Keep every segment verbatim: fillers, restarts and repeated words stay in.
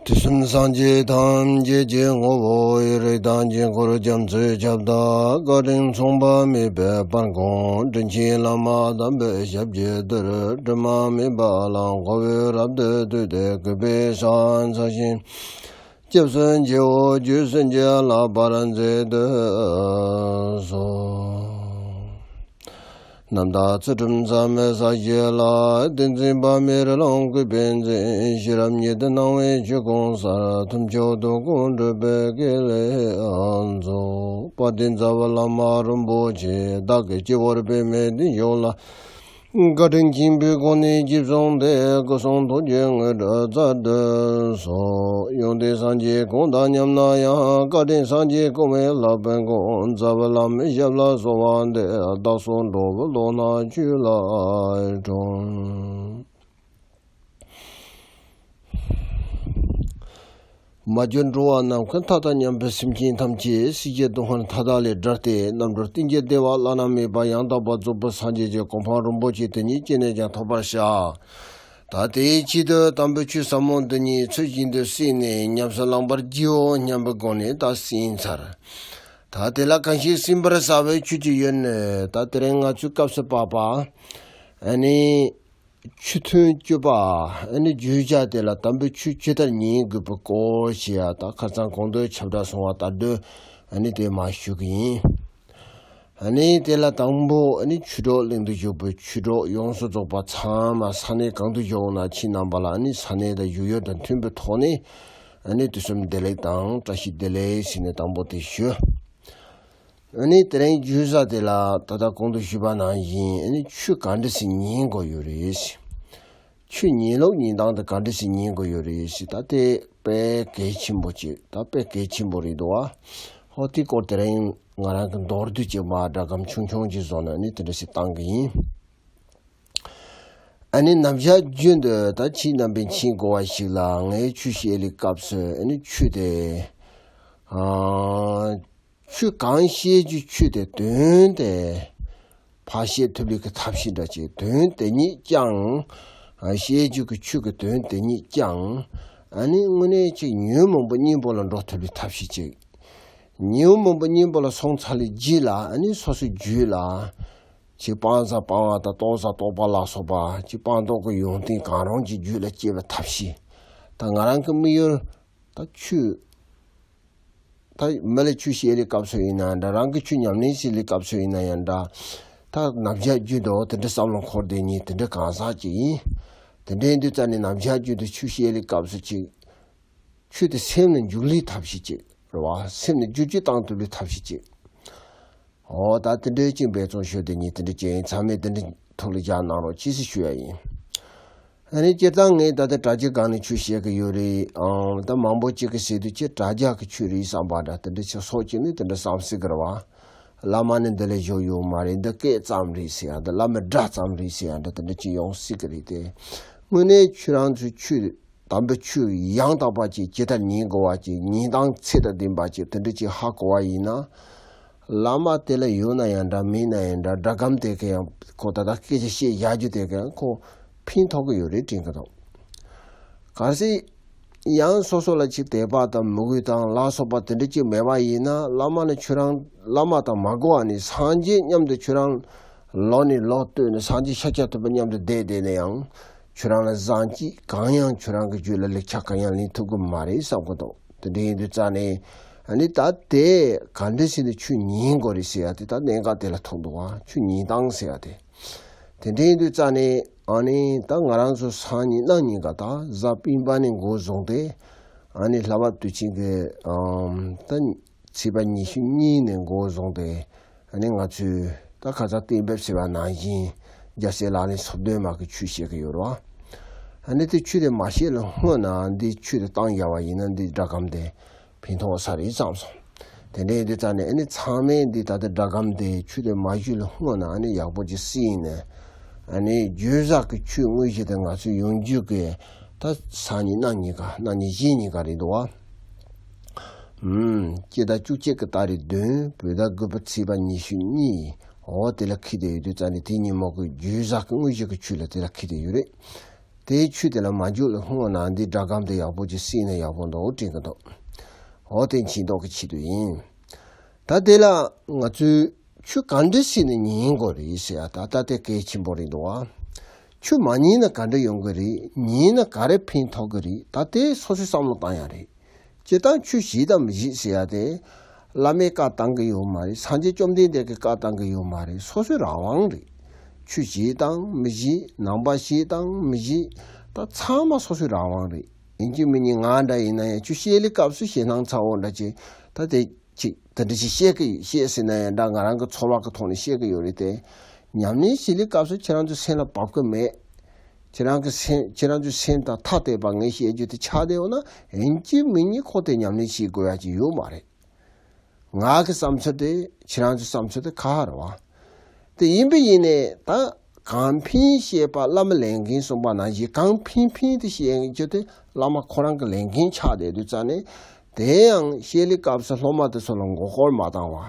དུས་གསུམ་སངས་རྒྱས་ཐམས་ཅད་ཀྱི་ངོ་བོ་ཡི། རིགས་དང་དཀྱིལ་འཁོར་རྒྱ་མཚོའི་ཁྱབ་བདག་བཀའ་དྲིན་མཚུངས་པ་མེད་པའི་དཔལ་མགོན། དྲིན་ཆེན་བླ་མ་དམ་པའི་ཞབས་ཀྱི་རྡུལ། དྲི་མ་མེད་པ་ལ་མགོ་བོས་རབ་ཏུ་བཏུད་དེ། གུས་པས་ཕྱག་འཚལ་ཞིང་། སྐྱབས་སུ་མཆིའོ། རྒྱུད་བྱིན་གྱིས་བརླབ་པར་མཛད་དུ་གསོལ། རྣམ་དག་ཚུལ་ཁྲིམས་མཚམས་མེད་ས་གཞི་ལ། བསྟན་འཛིན་པདྨའི་རི་ལུང་བཀོད་པའི་མཛེས། ཤེས་རབ་ཉི་ཟླ་སྣང་བའི་ཆོས་ཀུན་གསལ། ཐུབ་མཆོག་ཏུ་ཀུན་སྒྲུབ་པའི་དཀྱིལ་ལས་རྫོགས། དཔལ་ལྡན་རྩ་བའི་བླ་མ་རིན་པོ་ཆེ། བདག་གི་སྤྱི་བོར་པདྨའི་གདན་བཞུགས་ལ། བཀའ་དྲིན་ཆེན་པོའི་སྒོ་ནས་རྗེས་བཟུང་སྟེ། སྐུ་གསུང་ཐུགས་ཀྱི་དངོས་གྲུབ་སྩལ་དུ་གསོལ། ཡོན་ཏན་སངས་རྒྱས་གང་དང་མཉམ་ན་ཡང་། བཀའ་དྲིན་སངས་རྒྱས་གོ་མའི་ལག་པའི་མགོན། རྩ་བའི་བླ་མའི་ཞབས་ལ་གསོལ་བ་འདེབས། བདག་སོགས་འགྲོ་བའི་བློ་སྣ་ཆོས་ལ་དྲངས། མ་གྱུར་འགྲོ་བ་ནམ་མཁའི་མཐའ་དང་མཉམ་པའི་སེམས་ཅན་ཐམས་ཅད་སྲིད་རྒྱལ་སྡུག་བསྔལ་མཐའ་དག་ལས་བསྒྲལ་ཏེ། རྣམ་གྲོལ་གཏན་གྱི་བདེ་བ་བླ་ན་མེད་པ་ཡང་དག་པར་རྫོགས་པའི་སངས་རྒྱས་ཀྱི་གོ་འཕང་རིན་པོ་ཆེ་དེ་ཉིད་ཅི་ནས་ཀྱང་ཐོབ་པར་བྱ། ད་དེའི་ཆེད་དུ་དམ་པའི་ཆོས་ཟབ་མོ་འདི་ཉིད་ཚུལ་བཞིན་དུ་གསན་ནས་ཉམས་སུ་བླང་བར་བགྱིའོ་སྙམ་པའི་སྒོ་ནས་ད་གསན་ཚར། ད་དེ་ལ་གང་ཞིག་གསན་པར་བྱ་བའི་ཆོས་ཀྱི་ཡོན། ད་དེ་རིང་ང་ཚོའི་སྐབས་སུ་བབ་པ་ཨ་ནི། ཆོས་ཐུན་བཅུ་པ། ཨ་ནི་བརྗོད་བྱ་དེ་ལ་དམ་པའི་ཆོས་ཇི་ལྟར་ཉན་དགོས་པའི་སྐོར་ཞེས་ཡ། ད་ཁ་སང་གོང་དུ་ཁྱབ་བསྒྲགས་སོང་བ་ལྟར་དུ་ཨ་ནི་དེ་མར་ཞུ་གི་ཡིན། ཨ་ནི་དེ་ལ་དང་པོ་ཨ་ནི་ཆོས་གྲོགས་གླིང་དུ་བཞུགས་པའི་ཆོས་གྲོགས་ཡོངས་སུ་རྫོགས་པ་ཚང་མ་ས་གནས་གང་དུ་བཞུགས་ན་ཁྱེད་རྣམ་པ་ལ་ཨ་ནི་ས་གནས་དང་བཞུགས་ཡུལ་དང་མཐུན་པའི་ཐོག་ནས་ཨ་ནི་དུས་གསུམ་བདེ་ལེགས་དང་བཀྲ་ཤིས་བདེ་ལེགས་ཟེར་ནས་དང་པོ་དེ་ཞུ། ཨ་ནི་དེ་རིང་བརྗོད་བྱ་དེ་ལ་ད་ལྟ་གོང་དུ་ཞུས་པ་ནང་བཞིན་ཨ་ནི་ཆོས་ག་འདྲ་ཞིག་ཉན་དགོས་ཡོད་རེད། ཆོས་ཉན་ལུགས་ཉན་སྟངས་དེ་ག་འདྲ་ཞིག་ཉན་དགོས་ཡོད་རེད་ཞེས་ད་དེ་དཔེ་གལ་ཆེན་པོ་ཅིག་ད་དཔེ་གལ་ཆེན་པོ་རེད་འདུག་བ། ཧོ་དེའི་སྐོར་དེ་རིང་ང་རང་གི་མདོར་བསྡུས་ཅིག་མར་སྒྲ་སྒམ་ཆུང་ཆུང་ཅིག་བཟོས་ནས་ཨ་ནི་དེ་འདྲ་ཞིག་བཏང་གི་ཡིན། ཨ་ནི་ནམ་ཞག་རྒྱུན་དུ་ད་ཁྱེད་རྣམ་པས་མཁྱེན་དགོས་པ་ཞིག་ལ། ངས་ཆོས་བཤད་ལེའུའི་སྐབས་སུ་ཨ་ནི་ཆོས་དེ། ཨ། ཆོས་གང་བཤད་རྒྱུའི་ཆོས་དེ་དོན་དེ་ཕར་བཤད་ཐུབ་ལེ་གི་ཐབས་ཤེས་འདྲ་ཅིག་དོན་དེ་ཉིད་ཀྱང་། ཨ། བཤད་རྒྱུ་གི་ཆོས་ཀྱི་དོན་དེ་ཉིད་ཀྱང་། ཨ་ནི་དངོས་གནས་ཅིག་ཉོན་མོངས་པ་གཉེན་པོ་ལ་འགྲོ་ཐུབ་ལེ་ཐབས་ཤེས་ཅིག་ཉོན་མོངས་པ་གཉེན་པོ་ལ་སོང་ཚར་ལེ་རྗེས་ལ་ཨ་ནི་སོ་སོའི་རྒྱུད་ལ། ཅིག་སྤང་བྱ་སྤང་བ་དང་རྟོགས་བྱ་རྟོགས་པ་ལ་སོགས་པ་ཅིག་སྤངས་རྟོགས་ཀྱི་ཡོན་ཏན་གང་རུང་ཅིག་རྒྱུད་ལ་སྐྱེ་བའི་ཐབས་ཤེས། ད་ང་རང་གི་དམིགས་ཡུལ། ད་ཆོས། ད་མི་ལ་ཆོས་བཤད་ལེའུའི་སྐབས་སུ་ཡིན་ན་འདྲ། རང་གི་ཆོས་ཉམས་ལེན་བྱེད་ལེའུའི་སྐབས་སུ་ཡིན་ན་ཡང་འདྲ། ད་ནམ་ཞག་རྒྱུན་དུ་དེ་འདྲ་བསམ་བློ་འཁོར་བསྡད་མཁན་དེ་འདྲ་གང་ཟག་ཅིག་ཡིན། དེ་འདྲ་ཡིན་དུས་ཙང་ནས་ནམ་ཞག་རྒྱུན་དུ་ཆོས་བཤད་ལེའུའི་སྐབས་སུ་ཅིག་ཆོས་དེ་སེམས་ལ་འཇུག་ལེའི་ཐབས་ཤེས་ཅིག་རེད་བ། སེམས་ལ་འཇུག་རྒྱུ་བཏང་ཐུབ་ལེའི་ཐབས་ཤེས་ཅིག་འོ་ད་དེ་འདྲའི་ཅིག་འབད་བརྩོན་ཞུ་དེ་ཉིད་དེ་འདྲ་ཅིག་ཡིན། ཚང་མས་དེ་འདྲའི་ཐུགས་ལ་འཇགས་གནང་རོགས་ཅེས་ཞུ་ཡ་ཡིན། ཨ་ནི་སྤྱིར་བཏང་ངས་ད་ལྟ་དྲ་རྒྱའི་སྒང་ནས་ཆོས་བཤད་ཀྱི་ཡོད་རེད་ཨང་། ད་མང་པོ་ཅིག་གིས་ཟེར་དུས་ཅིག་དྲ་རྒྱ་གི་ཆོས་རེད་བསམ་པ་འདྲ། དེ་འདྲ་ཅིག་སོགས་ཅིག་ནི་དེ་འདྲ་བསམ་སྲིད་ཀྱི་རེད་བ། བླ་མ་ནི་འདི་ལས་བཞུགས་ཡོད་མ་རེད། འདི་སྐད་ཙམ་རེད་ཟེར་ཡ་འདྲ། བླ་མའི་སྒྲ་ཙམ་རེད་ཟེར་ཡ་འདྲ། དེ་འདྲ་ཅིག་ཡོང་སྲིད་ཀྱི་རེད་དེ། དངོས་གནས་ཁྱོད་རང་ཚོའི་ཆོས། དམ་པའི་ཆོས་ཡང་དག་པ་ཅིག་ཇི་ལྟར་ཉན་དགོས་པ་ཅིག་ཉན་སྟངས་ཚད་དང་ལྡན་པ་ཅིག་དེ་འདྲ་ཅིག་ཧ་གོ་བ་ཡིན་ན། བླ་མ་དེ་ལ་ཡོད་ན་ཡང་འདྲ་མེད་ན་ཡང་འདྲ། སྒྲ་སྒམ་དེ་ག་ཡང་ཁོ་ད་ལྟ་སྐད་ཆ་བཤད་བཞག་རྒྱུ་དེ་ག་ཡང་ཁོ་ཕན་ཐོགས་ཀྱི་ཡོད་རེད་དྲན་གྱི་འདུག་གལ་སྲིད་ཡང་སོ་སོ་ལ་ཅིག་དད་པ་དང་མོས་གུས་དང་ལ་སོགས་པ་དེ་འདྲ་ཅིག་མེད་པ་ཡིན་ན། བླ་མ་ནི་ཁྱོད་རང་བླ་མ་དང་མ་གོ་བ་ནི་སངས་རྒྱས་མཉམ་དུ་ཁྱོད་རང་ལོ་ནས་ལོ་བསྟུད་ནས་སངས་རྒྱས་ཤཱཀྱ་ཐུབ་པ་མཉམ་དུ་བསྡད་བསྡད་ནས་ཡང་། ཁྱོད་རང་ལ་བཟང་སྤྱོད་གང་ཡང་ཁྱོད་རང་གི་རྒྱུད་ལ་ལེགས་ཆ་གང་ཡང་ལེན་ཐུབ་ཀྱི་མ་རེད་བསམ་གྱི་འདུག་དེ་འདྲ་ཡིན་དུས་ཙང་ནས་ཨ་ནི་ད་དེ་ག་འདྲ་ཞིག་ནས་ཆོས་ཉན་དགོས་རེད་ཟེར་ཡ་དེ་ད་གནད་འགག་དེ་ལ་ཐུག་འདུག་བ། ཆོས་ཉན་སྟངས་ཟེར་ཡ་དེ། དེ་འདྲ་ཡིན་དུས་ཙང་ནས་ཨ་ནི་ད་ང་རང་ཚོ་སང་ཉིན་གནངས་ཉིན་ག་ད་གཟའ་སྤེན་པ་ནས་འགོ་བཟུང་སྟེ། ཨ་ནི་ལྷག་པར་དུས་ཆེན་གྱི་ཨམ་ད་ཚེས་པ་ཉི་ཤུ་གཉིས་ནས་འགོ་བཟུང་སྟེ། ཨ་ནི་ང་ཚོས་ད་ཁ་སང་གཏན་འབེབས་བྱས་པ་ནང་བཞིན་རྒྱལ་སྲས་ལག་ལེན་སོ་བདུན་མ་གི་ཆོས་བཤད་ཀྱི་ཡོད་རེད་བ། ཨ་ནི་དེ་ཆོས་དེ་མ་བཤད་ལ་སྔོན་ན་འདི་ཆོས་དེ་བཏང་ཡག་པ་ཡིན་ན་འདི་སྒྲ་སྒམ་དེ་ཕན་ཐོགས་ས་རེད་བསམ་སོང་། དེ་འདྲ་ཡིན་དུས་ཙང་ནས་ཨ་ནི་ཚང་མས་འདི་ད་ལྟ་སྒྲ་སྒམ་དེ་ཆོས་དེ་མ་ཞུས་ལ་སྔོན་ན་ཨ་ནི་ཡག་པོ་ཅིག་གསན་ནས། ཨ་ནི་བརྗོད་བྱ་གི་ཆོས་དངོས་གཞི་དེ་ང་ཚོས་ཡོང་རྒྱུ་གི་ད་སང་ཉིན་གནངས་ཉིན་ག་གནངས་ཉིན་གཞེས་ཉིན་ག་རེད་འདུག་བ། ཨུམ། སྤྱི་ཟླ་བཅུ་གཅིག་གི་ཏ་རིག་བདུན། བོད་ཟླ་དགུ་པའི་ཚེས་པ་ཉི་ཤུ་གཉིས། འོ་དེ་ལ་འཁེལ་བསྡད་ཡོད་དུས་ཙང་ནས་དེ་ཉིན་མོ་གི་བརྗོད་བྱ་གི་དངོས་གཞི་གི་ཆོས་ལ་དེ་ལ་འཁེལ་བསྡད་ཡོད་རེད། དེའི་ཆུ་དེ་ལ་མ་འཇུག་ལ་ལྷུང་བ་ན་འདི་སྒྲ་སྒམ་དེ་ཡག་པོ་ཅིག་བསྲིངས་ན་ཡག་པོ་འདུག་དྲན་གྱི་འདུག་འོ་དེ་ཕྱིན་ཐོག་གི་ཆེད་དུ་ཡིན། ད་དེ་ལ་ང་ཚོས་ཆུ་ག་འདྲ་བསྲིངས་ནས་ཉན་དགོས་རེད་ཟེར་ཡ་ད་ལྟ་དེ་གལ་ཆེན་པོ་རེད་འདུག་བ། ཆུ་མ་ཉན་ན་ག་འདྲ་ཡོང་གི་རེད། ཉན་ན་ག་རེ་ཕན་ཐོགས་ཀྱི་རེད། ད་དེ་སོ་སོས་བསམ་བློ་བཏང་ཡ་རེད། སྤྱིར་བཏང་ཆུ་བཞེས་དང་མི་བཞེས་ཟེར་ཡ་དེ། བླ་མས་བཀའ་བཏང་གི་ཡོད་མ་རེད། སངས་རྒྱས་བཅོམ་ལྡན་འདས་ཀྱིས་བཀའ་བཏང་གི་ཡོད་མ་རེད། སོ་སོའི་རང་དབང་རེད། ཆུ་བཞེས་དང་མི་བཞེས། ནང་པ་བཞེས་དང་མི་བཞེས། ད་ཚང་མ་སོ་སོའི་རང་དབང་རེད། ཡིན་གཅིག་མིན་གཉིས་ང་འདྲ་ཡིན་ན་ཡང་ཆུ་བཞེས་ལེ་སྐབས་སུ་ཞེད་སྣང་ཚ་བོ་འདྲ་ཅིག་ད་དེ་ཅིག་དེ་འདྲ་ཞིག་བཤད་གི་ཡོད། བཤད་ཟེར་ན་ཡང་འདྲ་ང་རང་གི་ཚོར་བ་གི་ཐོག་ནས་བཤད་གི་ཡོད་རེད་དེ། ཉམས་ལེན་བྱེད་ལེ་སྐབས་སུ་ཁྱེད་རང་ཚོའི་སེམས་ལ་བབ་གི་མེད། ཁྱེད་རང་གི་སེམས་ཁྱེད་རང་ཚོའི་སེམས་དང་ཐ་དད་པ་ངས་བཤད་རྒྱུ་དེ་ཆགས་བསྡད་ཡོད་ན་ཡིན་གཅིག་མིན་གཉིས་ཁོ་དེ་ཉམས་ལེན་བྱེད་དགོས་ཡ་ཅིག་ཡོད་མ་རེད། ང་གི་བསམ་ཚུལ་དེ་ཁྱེད་རང་ཚོའི་བསམ་ཚུལ་དེ་ཁ་ཧ་རེད་བ། དེ་ཡིན་པ་ཡིན་ནས་ད་གང་ཕན་བཤད་པ་བླ་མ་ལས་འགན་གསུངས་པ་ནང་བཞིན་གང་ཕན་ཕན་དེ་བཤད་རྒྱུ་དེ་བླ་མ་ཁོ་རང་གི་ལས་འགན་ཆགས་བསྡད་དུས་ཙང་ནས། དེ་ཡང་བཤད་ལེ་སྐབས་སུ་སློབ་མ་དེ་ཚོ་ལ་མགོ་སྐོར་མ་བཏང་བ།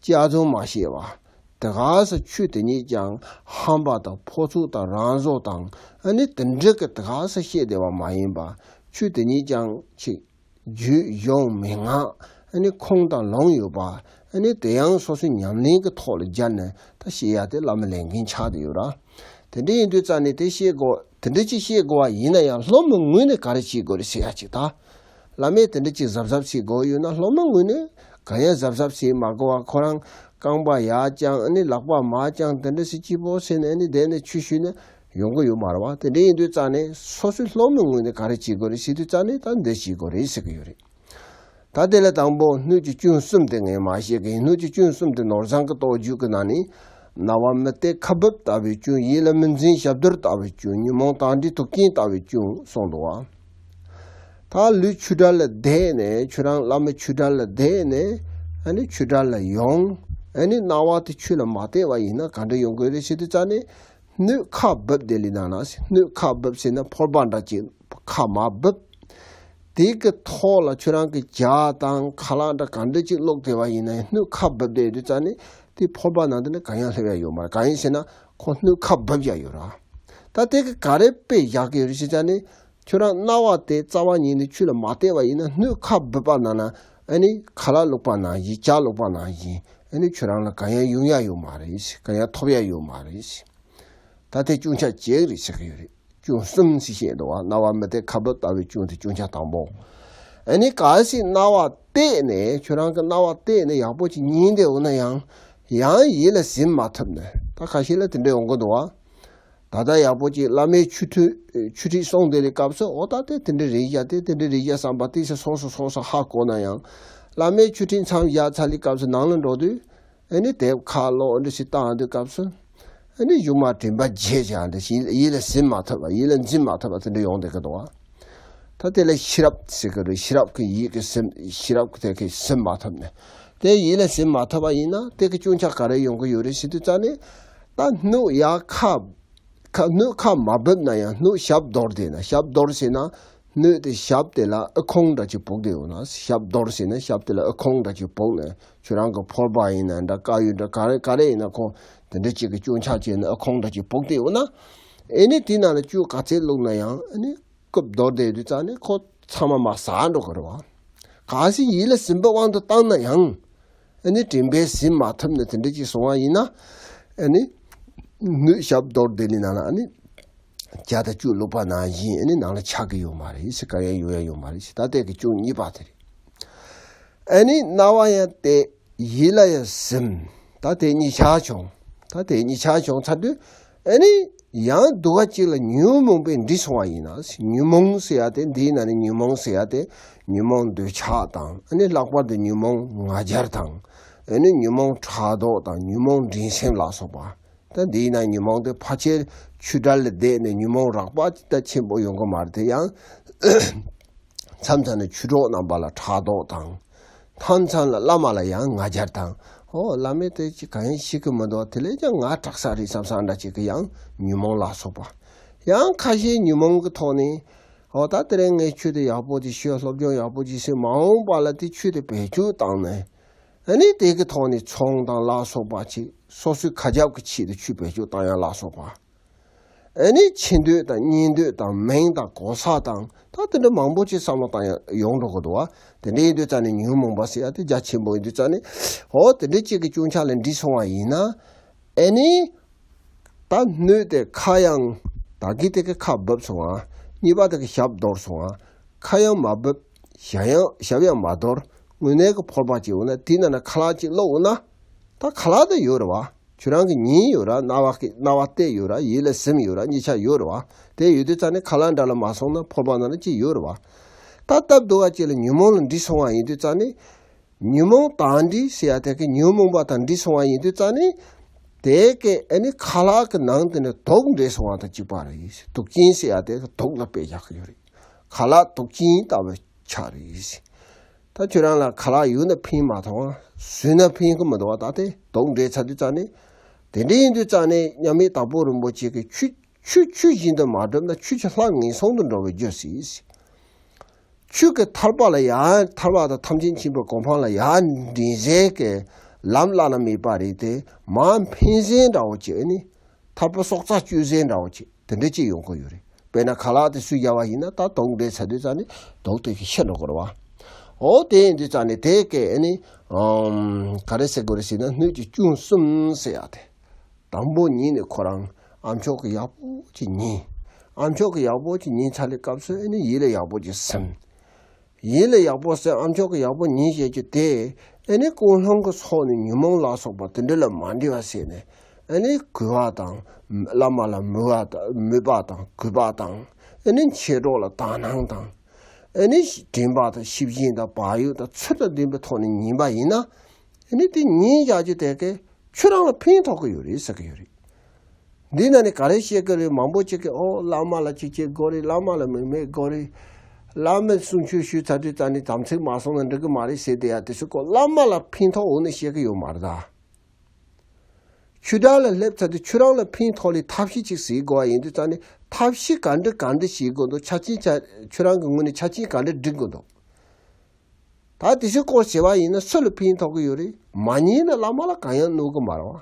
སྐྱག་རྫུན་མ་བཤད་བ། དེ་ག་ས་ཆོས་དེ་ཉིད་ཀྱང་ཧམ་པ་དང་ཕོ་ཚོད་དང་རང་བཟོ་དང་ཨ་ནི་དེ་འདྲ་གི་དེ་ག་ས་བཤད་བསྡད་པ་མ་ཡིན་པ། ཆོས་དེ་ཉིད་ཀྱང་ཅིག་རྒྱུད་གཞུང་མན་ངག་ཨ་ནི་ཁུངས་དང་ལུང་ཡོད་པ། ཨ་ནི་དེ་ཡང་སོ་སོའི་ཉམས་ལེན་གྱི་ཐོག་ལ་སྦྱར་ནས་ད་བཤད་ཡ་དེ་བླ་མའི་ལས་འགན་ཆགས་བསྡད་ཡོད་ར། དེ་འདྲ་ཡིན་དུས་ཙང་ནས་དེ་བཤད་དགོས། དེ་འདྲ་ཅིག་བཤད་དགོས་པ་ཡིན་ན་ཡང་སློབ་མའི་ངོས་ནས་ག་རེ་བྱེད་དགོས་རེད་ཟེར་ཡ་ཅིག་ད། བླ་མས་དེ་འདྲ་ཅིག་གཟབ་གཟབ་བྱེད་དགོས་ཡོད་ན་སློབ་མའི་ངོས་ནས་གང་ཡང་གཟབ་གཟབ་བྱེད་མ་དགོས་པ། ཁོ་རང་རྐང་པ་ཡར་བརྐྱངས་ཨ་ནི་ལག་པ་མར་བརྐྱངས་དེ་འདྲ་ཞིག་སྐྱིད་པོ་བྱས་ནས་ཨ་ནི་བསྡད་ནས་ཆོས་ཞུས་ན་ཡོང་གི་ཡོད་མ་རེད་བ། དེ་འདྲ་ཡིན་དུས་ཙང་ནས་སོ་སོའི་སློབ་མའི་ངོས་ནས་ག་རེ་བྱེད་དགོས་རེད་ཟེར་དུས་ཙང་ནས་ད་འདི་བྱེད་དགོས་རེད་ཟེར་གི་ཡོད་རེད། ད་དེ་ལ་དང་པོ་སྣོད་ཀྱི་སྐྱོན་གསུམ་དེ་ངས་མ་བཤད་གི་ཡིན། སྣོད་ཀྱི་སྐྱོན་གསུམ་དེ་ནོར་བཟང་གི་རྟོགས་བརྗོད་ཀྱི་ནང་ནས། རྣ་བ་མི་གཏད་ཁ་འབབ་ལྟ་བུའི་སྐྱོན། ཡིད་ལ་མི་འཛིན་ཞབས་རྡོལ་ལྟ་བུའི་སྐྱོན། ཉོན་མོངས་དང་འདྲིས་དུག་རྐྱེན་ལྟ་བུའི་སྐྱོན་གསུངས་འདུག་བ། ད་ལུས་ཆོས་གྲྭ་ལ་བསྡད་ནས་ཁྱོད་རང་བླ་མའི་ཆོས་གྲྭ་ལ་བསྡད་ནས་ཨ་ནི་ཆོས་གྲྭ་ལ་ཡོང་། ཨ་ནི་རྣ་བ་དེ་ཆོས་ལ་མ་གཏད་པ་ཡིན་ན་ག་འདྲ་ཡོང་དགོས་རེད་ཟེར་དུས་ཙང་ནས། སྣོད་ཁ་འབབ་དེ་ལས་ནང་ན་སྣོད་ཁ་འབབ་ཟེར་ན་ཕོར་པ་འདྲ་ཅིག་ཁ་མར་འབབ། དེ་གི་ཐོག་ལ་ཁྱོད་རང་གི་ཇ་དང་ཁ་ལག་འདྲ་ག་འདྲ་ཅིག་བླུགས་བསྡད་པ་ཡིན་ན་ཡང་སྣོད་ཁ་འབབ་བསྡད་ཡོད་དུས་ཙང་ནས་དེ་ཕོར་པ་ནང་དུ་ནི་གང་ཡང་སླེབས་ཡ་ཡོད་མ་རེད། གང་ཡིན་ཟེར་ན་ཁོ་སྣོད་ཁ་འབབ་ཡ་ཡོད་ར། ད་དེ་གི་ག་རེ་དཔེ་བཞག་གི་ཡོད་རེད་ཟེར་ཙང་ནས་ཁྱོད་རང་རྣ་བ་དེ་རྩ་བ་ཉིད་ནས་ཆོས་ལ་མ་གཏད་པ་ཡིན་ན་སྣོད་ཁ་འབབ་པ་ནང་ན་ཨ་ནི་ཁ་ལག་བླུགས་པ་ནང་བཞིན་ཇ་བླུགས་པ་ནང་བཞིན་ཨ་ནི་ཁྱོད་རང་ལ་གང་ཡང་ཡོང་ཡ་ཡོད་མ་རེད། གང་ཡང་ཐོབ་ཡ་ཡོད་མ་རེད། ད་དེ་སྐྱོན་ཆ་གཅིག་རེད་ཟེར་གི་ཡོད་རེད། སྐྱོན་གསུམ་ཞིག་བཤད་འདུག་བ། རྣ་བ་མི་གཏད་ཁ་འབབ་ལྟ་བུའི་སྐྱོན་དེ་སྐྱོན་ཆ་དང་པོ། ཨ་ནི་གལ་སྲིད་རྣ་བ་གཏད་ནས་ཁྱོད་རང་གི་རྣ་བ་གཏད་ནས་ཡག་པོ་ཅིག་ཉན་བསྡད་འོང་ན་ཡང་ཡང་ཡིད་ལ་ཟིན་མ་ཐུབ་ནས་ད་ཁ་ཤས་ལ་དེ་འདྲ་ཡོང་གི་འདུག་བ། ད་ལྟ་ཡག་པོ་ཅིག་བླ་མའི་ཆོས་ཁྲིད་ཆོས་ཁྲིད་གསུང་བསྡད་པའི་སྐབས་སུ་འོ་ད་དེ་དེ་འདྲ་རེད་ཡ་དེ་དེ་འདྲ་རེད་ཡ་བསམ་པ་ཏོག་ཙམ་སོང་སོང་སོང་སོང་ཧ་གོ་ན་ཡང་བླ་མའི་ཆོས་ཁྲིད་མཚམས་བཞག་ཚར་ལེ་སྐབས་སུ་ནང་ལ་འགྲོ་དུས། ཨ་ནི་དེབ་ཁ་ཀློག་འདི་ཞིག་བཏང་དུས་སྐབས་སུ། ཨ་ནི་གཞུག་མ་དྲན་པ་བརྗེད་བྱ་འདི་ཞིག་ཡིད་ལ་ཟིན་མ་ཐུབ་པ་ཡིད་ལ་འཛིན་མ་ཐུབ་པ་དེ་འདྲ་ཡོང་བསྡད་ཀྱི་འདུག་བ། ད་དེ་ལ་ཤེས་རབ་ཟེར་གི་རེད། ཤེས་རབ་ཀྱི་ཡིད་ཀྱི་སེམས་ཤེས་རབ་ཀྱི་དེ་གི་ཟིན་མ་ཐུབ་ནས། དེ་ཡིད་ལ་ཟིན་མ་ཐུབ་པ་ཡིན་ན་དེ་གི་སྐྱོན་ཆ་ག་རེ་ཡོང་གི་ཡོད་རེད་ཟེར་དུས་ཙང་ནས། ད་སྣོད་ཡར་ཁ། ཁ་སྣོད་ཁ་མ་འབབ་ན་ཡང་སྣོད་ཞབས་རྡོལ་དེ་ན་ཞབས་རྡོལ་ཟེར་ན། སྣོད་དེ་ཞབས་དེ་ལ་ཨ་ཁུང་འདྲ་ཅིག་ཕོག་དེ་ཡོད་ན་ཞབས་རྡོལ་ཟེར་ན་ཞབས་དེ་ལ་ཨ་ཁུང་འདྲ་ཅིག་ཕོག་ནས་ཁྱོད་རང་གི་ཕོར་པ་ཡིན་ན་འདྲ་དཀར་ཡོལ་འདྲ་ག་རེ་ག་རེ་ཡིན་ན་ཁོ་དེ་འདྲ་ཅིག་གི་སྐྱོན་ཆ་བྱས་ནས་ཨ་ཁུང་འདྲ་ཅིག་ཕོག་དེ་ཡོད་ན། ཨེ་ནི་དེ་ནང་ལ་བཅུད་ག་ཚད་བླུགས་ན་ཡང་ཨེ་ནི་རྐུབ་རྡོལ་དེ་ཡོད་དུས་ཙང་ནས་ཁོ་ཚང་མ་མར་ཟག་འགྲོ་གི་རེད་བ། གལ་སྲིད་ཡིད་ལ་ཟིན་པའི་དབང་དུ་བཏང་ན་ཡང་། ཨ་ནི་དྲན་པས་ཟིན་མ་ཐུབ་ནས་དེ་འདྲ་ཅིག་སོང་བ་ཡིན་ན། ཨ་ནི། སྣོད་ཞབས་རྡོལ་དེ་ནི་ནང་ལ་ཨ་ནི། ཇ་དང་བཅུད་བླུགས་པ་ནང་བཞིན་ཨ་ནི་ནང་ལ་ཆགས་ཀྱི་ཡོད་མ་རེད་ཟེར་ག་ཡང་ཡོང་ཡ་ཡོད་མ་རེད་ཟེར། ད་ལྟའི་གི་སྐྱོན་གཉིས་པ་དེ་རེད། ཨ་ནི་རྣ་བ་ཡང་གཏད་ཡིད་ལ་ཡང་ཟིན། ད་དེ་གཉིས་ཆགས་བྱུང་། ད་དེ་གཉིས་ཆགས་བྱུང་ཚར་དུས་ཨ་ནི། ཡང་སྡུག་པ་གཅིག་ལ་ཉོན་མོངས་པས་འདྲིས་སོང་བ་ཡིན་ན། ཉོན་མོངས་ཟེར་ཡ་དེ་འདིའི་ནང་ནས་ཉོན་མོངས་ཟེར་ཡ་དེ་ཉོན་མོངས་འདོད་ཆགས་དང་ཨ་ནི་ལྷག་པར་དུ་ཉོན་མོངས་ང་རྒྱལ་དང་ཨ་ནི་ཉོན་མོངས་ཕྲག་དོག་དང་ཉོན་མོངས་འགྲན་སེམས་ལ་སོགས་པ། ད་འདིའི་ནང་ཉོན་མོངས་དེ་ཕལ་ཆེར་ཆོས་གྲྭ་ལ་བསྡད་ནས་ཉོན་མོངས་རགས་པ་ད་ཆེན་པོ་ཡོང་གི་མ་རེད་དེ་ཡང་། མཚམས་མཚམས་ནས་ཆོས་གྲོགས་རྣམ་པ་ལ་ཕྲག་དོག་དང་། མཚམས་མཚམས་ལ་བླ་མ་ལ་ཡང་ང་རྒྱལ་དང་། ཨོ་བླ་མས་དེ་ཅི་གང་ཡང་ཤེས་ཀྱི་མི་འདུག་དེ་ལས་ཀྱང་ང་དྲག་ས་རེད་བསམ་བསམ་འདྲ་ཅིག་གི་ཡང་ཉོན་མོངས་ལ་སོགས་པ། ཡང་ཁ་ཤས་ཉོན་མོངས་ཀྱི་ཐོག་ནས། ཨོ་ད་དེ་རིང་ངས་ཆོས་དེ་ཡག་པོ་ཅིག་ཤོད། སློབ་སྦྱོང་ཡག་པོ་ཅིག་བྱས། མ་འོངས་པ་ལ་དེ་ཆོས་དེ་བེད་སྤྱོད་བཏང་ནས། ཨ་ནི་དེ་གི་ཐོག་ནས་ཚོང་དང་ལ་སོགས་པ་ཅིག་སོ་སོའི་ཁ་རྒྱབ་ཀྱི་ཆེད་དུ་ཆོས་བེད་སྤྱོད་བཏང་ཡ་ལ་སོགས་པ། ཨ་ནི་འཆི་འདོད་དང་གཉིད་འདོད་དང་མིང་དང་གོ་ས་དང་ད་དེ་འདྲ་མང་པོ་ཅིག་བསམ་བློ་བཏང་ཡ་ཡོང་འགྲོ་གི་འདུག་བ། དེ་འདྲ་ཡིན་དུས་ཙང་ནས་ཉོན་མོངས་པ་ཟེར་ཡ་དེ་རྒྱ་ཆེན་པོ་ཡིན་དུས་ཙང་ནས་ཨོ་དེ་འདྲ་ཅིག་གི་སྐྱོན་ཆ་ལས་འདྲིས་སོང་བ་ཡིན་ན། ཨ་ནི། ད་སྣོད་དེ་ཁ་ཡང་ད་གི་དེ་གི་ཁ་བབས་སོང་ང་། གཉིས་པ་དེ་གི་ཞབས་འདོར་སོང་ང་། ཁ་ཡང་མ་བབས། ཞབས་ཡང་ཞབས་ཡང་མ་འདོར། དངོས་གནས་ཀྱི་ཕོར་པ་ཅིག་འོང་ན་དེའི་ནང་ན་ཁ་ལག་ཅིག་བླུགས་འོང་ན། ད་ཁ་ལག་དེ་ཡོད་རེད་བ། ཁྱོད་རང་གི་ཉིན་ཡོད་ར། རྣ་བ་གི་རྣ་བ་གཏད་ཡོད་ར། ཡིད་ལ་ཟིན་ཡོད་ར། གཉིས་ཆ་ཡོད་རེད་བ། དེ་ཡོད་དུས་ཙང་ནས་ཁ་ལག་འདྲ་ལ་མ་སོང་ན་ཕོར་པ་ནང་ན་ཅིག་ཡོད་རེད་བ། ད་སྟབས་བདེ་བ་ཅིག་ལ་ཉོན་མོངས་ལ་འདྲིས་སོང་བ་ཡིན་དུས་ཙང་ནས། ཉོན་མོངས་དང་འདྲིས་ཟེར་ཡ་དེ་གི་ཉོན་མོངས་པ་དང་འདྲིས་སོང་བ་ཡིན་དུས་ཙང་ནི། དེ་གི་ཨ་ནི་ཁ་ལག་གི་ནང་དེ་ནི་དུག་འདྲེས་སོང་བ་དང་གཅིག་པ་རེད། དུག་ཅན་ཟེར་ཡ་དེ་གི་དུག་ལ་དཔེ་བཞག་གི་ཡོད་རེད། ཁ་ལག་དུག་ཅན་ལྟ་བུ་ཆགས་རེད། ད་ཁྱོད་རང་ལ་ཁ་ལག་ཡོད་ན་ཕན་མ་ཐོགས། ཟོས་ན་ཕན་གི་མི་འདུག་བ། ད་དེ་དུག་འདྲེས་ཚར་དུས་ཙང་ནི། དེ་འདྲ་ཡིན་དུས་ཙང་ནི་མཉམ་མེད་དྭགས་པོ་རིན་པོ་ཆེ་གི་ཆུ་ཆུ་ཆུ་བཞིན་དུ་མ་བསྒྲུབས་ན་ཆུ་ཆུ་ལྷག་ངན་སོང་དུ་འགྲོ་བའི་རྒྱུ་ཟེར། ཆོས་ཀྱི་ཐར་པ་ལ་ཡང་ཐར་པ་དང་ཐམས་ཅད་མཁྱེན་པའི་གོ་འཕང་ལ་ཡང་འདྲེན་བྱེད་ཀྱི་ལམ་བླ་ན་མེད་པ་རེད་དེ། མར་འཕེན་ཟེར་འདྲ་བོ་ཅིག་ཨ་ནི་ཐར་པ་སྲོག་རྩ་གཅོད་ཟེར་འདྲ་བོ་ཅིག་དེ་འདྲ་ཅིག་ཡོང་གི་ཡོད་རེད། དཔེར་ན་ཁ་ལག་དེ་སུས་བཞག་པ་ཡིན་ན་ད་དུག་འདྲེས་ཚར་དུས་ཙང་ནི་དུག་དེ་གི་ཤི་འགྲོ་གི་རེད་བ། འོ་དེ་ཡིན་དུས་ཙང་ནི་དེ་གི་ཨ་ནི་ཨམ་ག་རེ་ཟེར་དགོས་རེད་ཟེར་ན་སྣོད་ཀྱི་སྐྱོན་གསུམ་ཟེར་ཡ་དེ། དང་པོ་ཉིད་ནས་ཁོ་རང་ཨ་མཆོག་གི་ཡག་པོ་ཅིག་ཉན། ཨ་མཆོག་གི་ཡག་པོ་ཅིག་ཉན་ཚར་བའི་སྐབས་སུ་ཨ་ནི་ཡིད་ལ་ཡག་པོ་ཅིག་ཟིན། ཡིད་ལ་ཡག་པོ་ཟིན། ཨ་མཆོག་གི་ཡག་པོ་ཉན་བྱེད་ཀྱི་དེ་ཨ་ནི་ཀུན་སློང་གི་ཚོགས་ནས་ཉོན་མོངས་ལ་སོགས་པ་དེ་འདྲ་ལ་མ་འདྲེས་པ་བྱས་ནས་ཨ་ནི་གུས་པ་དང་། བླ་མ་ལ་མོས་པ་དང་། མོས་པ་དང་། གུས་པ་དང་། ཨ་ནི་མཆེད་གྲོགས་ལ་དག་སྣང་དང་། ཨ་ནི་དྲན་པ་དང་ཤེས་བཞིན་དང་བག་ཡོད་དང་ཚུལ་དང་ལྡན་པའི་ཐོག་ནས་ཉན་པ་ཡིན་ན། ཨ་ནི་དེ་ཉན་བཞག་རྒྱུ་དེ་གས་ཁྱོད་རང་ལ་ཕན་ཐོགས་ཀྱི་ཡོད་རེད་ཟེར་གྱི་ཡོད་རེད། འདི་ན་ནི་ག་རེ་བཤད་ཀྱི་རེད། མང་པོ་ཅིག་གིས་ཨོ་བླ་མ་ལ་ཅིག་བྱེད་དགོས་རེད། བླ་མ་ལ་མོས་མོས་དགོས་རེད། བླ་མས་གསུང་ཆོས་ཞུས་ཚར་དུས་ཙང་ནི་དམ་ཚིག་མ་སྲུང་ན་འགྲིག་གི་མ་རེད་ཟེར་དེ་ཡ་དེ་ཚོའི་སྐོར་བླ་མ་ལ་ཕན་ཐོགས་འོང་ནས་བཤད་ཀྱི་ཡོད་མ་རེད་ད། ཆོས་གྲྭ་ལ་སླེབས་ཚར་དུས་ཁྱོད་རང་ལ་ཕན་ཐོགས་ལས་ཐབས་ཤེས་ཅིག་ཟེར་དགོས་པ་ཡིན་དུས་ཙང་ནི་ཐབས་ཤེས་ག་འདྲ་ག་འདྲ་བྱེད་དགོས་འདུག་ཆ་རྐྱེན་ཆ་ཁྱོད་རང་གི་ངོས་ནས་ཆ་རྐྱེན་ག་འདྲ་སྒྲིག་དགོས་འདུག་ད་དེ་ཚོའི་སྐོར་བྱས་པ་ཡིན་ན་སུ་ལ་ཕན་ཐོགས་ཀྱི་ཡོད་རེད། མ་ཉན་ན་བླ་མ་ལ་གང་ཡང་གནོད་གི་མ་རེད་བ།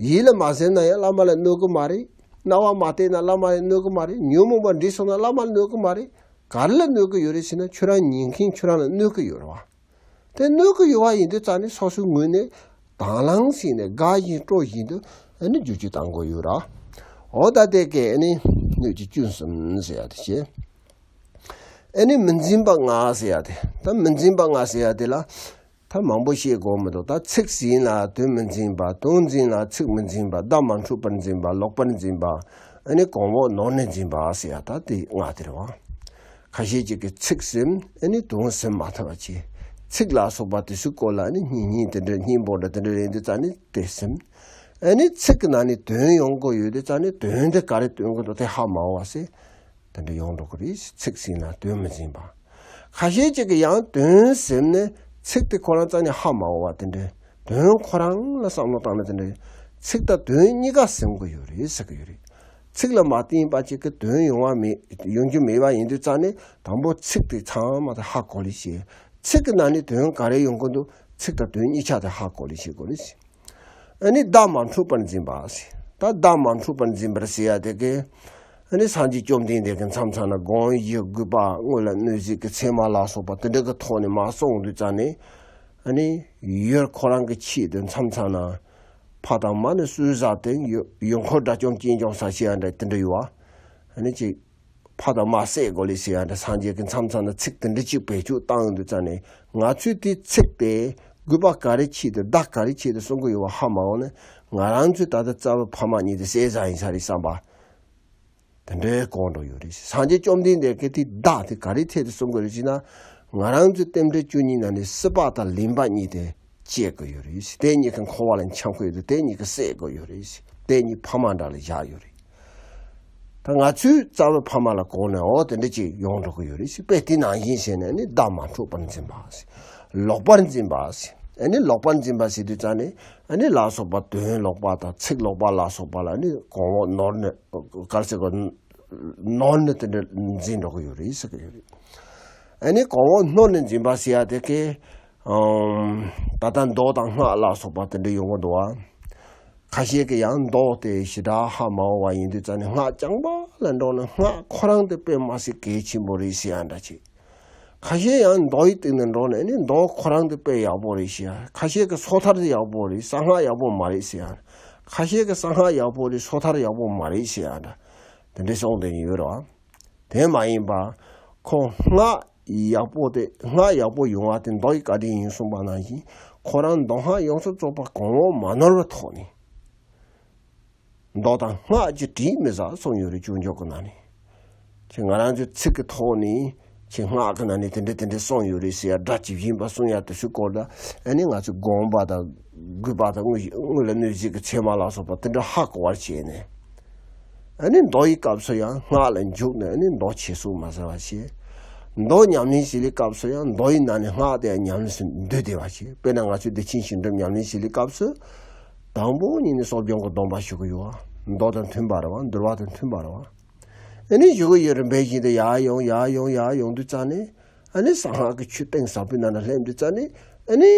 ཡིད་ལ་མ་ཟིན་ན་ཡང་བླ་མ་ལ་གནོད་གི་མ་རེད། རྣ་བ་མ་གཏད་ན་བླ་མ་ལ་གནོད་གི་མ་རེད། ཉོན་མོངས་པ་འདྲེས་སོང་ན་བླ་མ་ལ་གནོད་གི་མ་རེད། ག་རེ་ལ་གནོད་གི་ཡོད་རེད་ཟེར་ན་ཁྱོད་རང་ཉན་མཁན་ཁྱོད་རང་ལ་གནོད་གི་ཡོད་རེད་བ། དེ་གནོད་གི་ཡོད་པ་ཡིན་དུས་ཙང་ནི་སོ་སོའི་ངོས་ནས་དང་བླངས་བྱས་ནས་དགའ་བཞིན་སྤྲོ་བཞིན་དུ་ཨ་ནི་བསྒྱུར་བཅོས་གཏང་དགོས་ཡོད་ར། འོ་ད་དེ་གས་ཨ་ནི་སྣོད་ཀྱི་སྐྱོན་གསུམ་ཟེར་ཡ་དེ་བྱས། ཨ་ནི་མི་འཛིན་པ་ལྔ་ཟེར་ཡ་དེ། ད་མི་འཛིན་པ་ལྔ་ཟེར་ཡ་དེ་ལ་ད་མང་པོ་བཤད་དགོས་མི་འདུག་ད་ཚིག་ཟིན་ལ་དོན་མི་འཛིན་པ། དོན་འཛིན་ལ་ཚིག་མི་འཛིན་པ། བརྡ་མ་འཕྲོད་པར་འཛིན་པ། ལོག་པར་འཛིན་པ། ཨ་ནི་གོང་འོག་ནོར་ནས་འཛིན་པ་ཟེར་ཡ་ད་དེ་ལྔ་དེ་རེད་བ། ཁ་ཤས་ཅིག་གིས་ཚིག་ཟིན་ཨ་ནི་དོན་ཟིན་མ་ཐུབ་པ་བྱས། ཚིག་ལ་སོགས་པ་དེ་ཚོའི་སྐོར་ལ་ཨ་ནི་སྙིང་སྙིང་དེ་འདྲ་སྙིང་པོ་འདྲ་དེ་འདྲ་རེད་འདུག་ཙང་ནི་དེ་ཟིན། ཨ་ནི་ཚིག་གི་ནང་ནས་དོན་ཡོང་དགོས་ཡོད་དུས་ཙང་ནི་དོན་དེ་ག་རེ་སྟོན་དགོས་འདུག་དེ་ཧ་མ་གོ་བ་ཟེར། དེ་འདྲ་ཡོང་འགྲོ་གི་རེད། ཚིག་ཟིན་ལ་དོན་མི་འཛིན་པ། ཁ་ཤས་ཅིག་གིས་ཡང་དོན་ཟིན་ནས་ཚིག་དེ་ཁོ་རང་རྩ་ནས་ཧ་མ་གོ་བ་དེ་འདྲ། དོན་ཁོ་རང་ལ་བསམ་བློ་བཏང་ན་དེ་འདྲ། ཚིག་དང་དོན་གཉིས་ཀ་ཟིན་དགོས་ཡོད་རེད་ཟེར་གི་ཡོད་རེད། ཚིག་ལ་མ་བརྟེན་པ་ཅིག་གིས་དོན་ཡོང་བ་མེད། ཡོང་རྒྱུ་མེད་པ་ཡིན་དུས་ཙང་ནས་དང་པོ་ཚིག་དེ་ཚང་མ་དེ་ཧ་གོ་ལེ་ཤེས། ཚིག་གི་ནང་ནས་དོན་ག་རེ་ཡོང་གི་འདུག་ཚིག་དང་དོན་གཉིས་ཆ་དེ་ཧ་གོ་ལེ་ཤེས་དགོས་རེད། ཨ་ནི་བརྡ་མ་འཕྲོད་པར་འཛིན་པ་ཟེར། ད་བརྡ་མ་འཕྲོད་པར་འཛིན་པར་ཟེར་ཡ་དེ་གས། ཨ་ནི་སངས་རྒྱས་བཅོམ་ལྡན་འདས་ཀྱི་མཚམས་མཚམས་ན་དགོངས་གཞི་དགོས་པ་དངོས་ལ་གནོད་བྱེད་ཀྱི་མཚན་མ་ལ་སོགས་པ་དེ་འདྲ་གི་ཐོག་ནས་མ་གསུངས་དུས་ཙང་ནས། ཨ་ནི་ཡུལ་ཁོ་རང་གི་ཆེད་དུ་མཚམས་མཚམས་ན་ཕ་དང་མ་ནི་གསོད་བྱ་སྟེ། ཡུལ་འཁོར་དགྲ་བཅོམ་ཅིས་ཀྱང་ཟ་ཞེས་ཡ་འདྲ་དེ་འདྲ་ཡོད་བ། ཨ་ནི་ཅིག་ཕ་དང་མ་བསད་དགོས་ལེ་ཟེར་ཡ་འདྲ་སངས་རྒྱས་ཀྱི་མཚམས་མཚམས་ན་ཚིག་དེ་འདྲ་ཅིག་བེད་སྤྱོད་བཏང་ཡོང་དུས་ཙང་ནས་ང་ཚོས་དེ་ཚིག་དེ་དགོས་པ་ག་རེ་ཆེད་དུ་བརྡ་ག་རེ་ཆེད་དུ་གསུང་གི་ཡོད་པ་ཧ་མ་གོ་ནས་ང་རང་ཚོའི་ད་ལྟ་རྩ་བའི་ཕ་མ་གཉིས་དེ་བསད་བྱ་ཡིན་ས་རེད་བསམ་པ་དེ་འདྲའི་གོ་འགྲོ་ཡོད་རེད། སངས་རྒྱས་བཅོམ་ལྡན་འདས་ཀྱིས་དེ་བརྡ་དེ་ག་རེ་ཆེད་དུ་གསུང་གི་རེད་ཅེ་ན། ང་རང་ཚོའི་རྟེན་འབྲེལ་བཅུ་གཉིས་ནང་ནས་སྲིད་པ་དང་ལེན་པ་གཉིས་དེ་བཅད་དགོས་ཡོད་རེད། དེ་གཉིས་ཀྱི་འཁོར་བ་ལ་འཁྱམ་དགོས་ཡོད་དུས་དེ་གཉིས་ཀྱི་བསད་དགོས་ཡོད་རེད། དེ་གཉིས་ཕ་མ་འདྲ་ལ་བཞག་ཡོད་རེད། ད་ང་ཚོའི་རྩ་བའི་ཕ་མ་ལ་གོ་ནས་འོ་དེ་འདྲ་ཅིག་ཡོང་འགྲོ་གི་ཡོད་རེད་ཟེར། དཔེ་དེ་ནང་བཞིན་བྱས་ནས་ནི་བརྡ་མ་འཕྲོད་པར་འཛིན་པ་ཟེར། ལོག་པར་འཛིན་པ་ཟེར། ཨ་ནི་ལོག་པར་འཛིན་པ་ཟེར་དུས་ཙང་ནི་ཨ་ནི་ལ་སོགས་པ་དོན་ལོག་པ་དང་ཚིག་ལོག་པ་ལ་སོགས་པ་ལ་ནི་གོང་འོག་ནོར་ནས་ག་རེ་ཟེར་དགོས། ནོར་ནས་དེ་འདྲ་འཛིན་འགྲོ་གི་ཡོད་རེད་ཟེར་གི་ཡོད་རེད། ཨ་ནི་གོང་འོག་ནོར་ནས་འཛིན་པ་ཟེར་ཡ་དེ་གས། ཨམ། ད་ལྟ་མདོ་དང་སྔགས་ལ་སོགས་པ་དེ་འདྲ་ཡོང་གི་འདུག་བ། ཁ་ཤས་ཀྱིས་ཡང་མདོ་དེ་ཞེ་དྲག་ཧ་མ་གོ་བ་ཡིན་དུས་ཙང་ནས་སྔགས་རྐྱང་པ་ལ་འགྲོ་ན་སྔགས་ཁོ་རང་དེ་དཔེ་མ་སྲིད་གལ་ཆེན་པོ་རེད་ཟེར་ཡ་འདྲ་བྱེད། ཁ་ཤས་ཡང་མདོ་ཡི་སྟེང་ནས་འགྲོ་ནས་ནི་མདོ་ཁོ་རང་དེ་དཔེ་ཡག་པོ་རེད་ཟེར་ཡ། ཁ་ཤས་ཀྱིས་སོ་ཐར་དེ་ཡག་པོ་རེད། གསང་སྔགས་ཡག་པོ་མ་རེད་ཟེར་ཡ། ཁ་ཤས་ཀྱིས་གསང་སྔགས་ཡག་པོ་རེད། སོ་ཐར་ཡག་པོ་མ་རེད་ཟེར་ཡ་འདྲ། དེ་འདྲའི་གསུང་དེ་ཡོད་རེད་བ། དེ་མ་ཡིན་པ། ཁོ་སྔགས་ཡག་པོ་དེ་སྔགས་ཡག་པོ་ཡོང་བ་དེ་མདོ་ཡི་བཀའ་དྲིན་ཡིན་གསུངས་པ་ནང་བཞིན། ཁོ་རང་མདོ་སྔགས་ཡོངས་སུ་རྫོགས་པ་གོང་འོག་མ་ནོར་བའི་ཐོག་ནས། མདོ་དང་སྔགས་ཀྱི་དྲིས་མི་ཟ་གསུངས་ཡོད་རེད། སྐྱོན་བརྗོད་ཀྱི་ནང་ནས། ཁྱེད་ང་རང་ཚོའི་ཚིག་གི་ཐོག་ནས་ཁྱེད་སྔགས་ཀྱི་ནང་ནས་དེ་འདྲ་དེ་འདྲ་གསུངས་ཡོད་རེད་ཟེར་ཡ་སྒྲ་ཇི་བཞིན་པ་གསུང་ཡ་དེ་ཚོའི་སྐོར་ལ། ཨ་ནི་ང་ཚོའི་དགོངས་པ་དང་དགོས་པ་དང་དངོས་གཞི་དངོས་ལ་གནོད་བྱེད་ཀྱི་ཚད་མ་ལ་སོགས་པ་དེ་འདྲ་ཧ་གོ་བར་བྱས་ནས། ཨ་ནི་མདོ་ཡི་སྐབས་སུ་ཡང་སྔགས་ལ་འཇུག་ནས་ཨ་ནི་མདོ་ཆེ་སུ་མ་ཟ་བ་བྱས། མདོ་ཉམས་ལེན་བྱེད་ལེའི་སྐབས་སུ་ཡང་མདོ་ཡི་ནང་ནས་སྔགས་དེ་ཡང་ཉམས་ལེན་སུ་འདུས་བསྡད་པ་བྱས། དཔེར་ན་ང་ཚོའི་བདེ་ཆེན་ཞི་འགྲིབ་ཉམས་ལེན་བྱེད་ལེའི་སྐབས་སུ། དང་པོ་ཉིད་ནས་གསོ་སྦྱོང་གི་སྡོམ་པ་ཞུ་གི་ཡོད་བ། མདོ་དང་མཐུན་པ་རེད་བ། འདུལ་བ་དང་མཐུན་པ་རེད་བ། ཨ་ནི་ཞུ་གི་ཡོད་རིམ་པས་བཞིན་དུ་ཡར་ཡོང་ཡར་ཡོང་ཡར་ཡོང་དུས་ཙང་ནས། ཨ་ནི་གསང་སྔགས་ཀྱི་ཆོས་གཏིང་ཟབ་པོའི་ནང་ན་སླེབས་དུས་ཙང་ནས། ཨ་ནི་